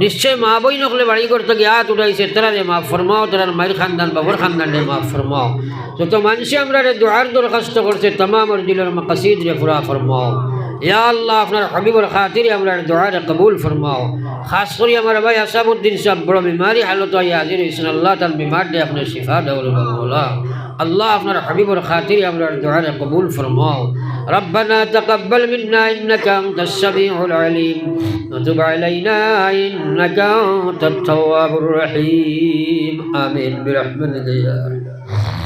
নিশ্চয় মা বইন অকলে বাড়ি ঘর থাকি আত উঠাইছে, তারারে মাফ ফরমাও, তারার মাইর খান্দান, বাবার খান্দানরে মাফ ফরমাও। যত মানষে আমরারে দোয়ার দরখাস্ত করছে, তামামর দিলর মাকাসিদরে পুরা ফরমাও। ইয়া আল্লাহ, আপনার হাবিবর খাতিরে আমরার দোয়ারে কবুল ফরমাও। খাস করি আমার ভাই আসাবউদ্দিন সাব বড় বিমারি হালত অইয়া হাজির অইছইন, আল্লাহ, তান বিমাররে আপনে শিফা দেও রে বা মওলা। আল্লাহ, আপনার হাবিবর খাতিরে আমরার দোয়ারে কবুল ফরমাও। ربنا تقبل منا إنك أنت السميع العليم وتب علينا إنك أنت التواب الرحيم. آمين برحمتك يا أرحم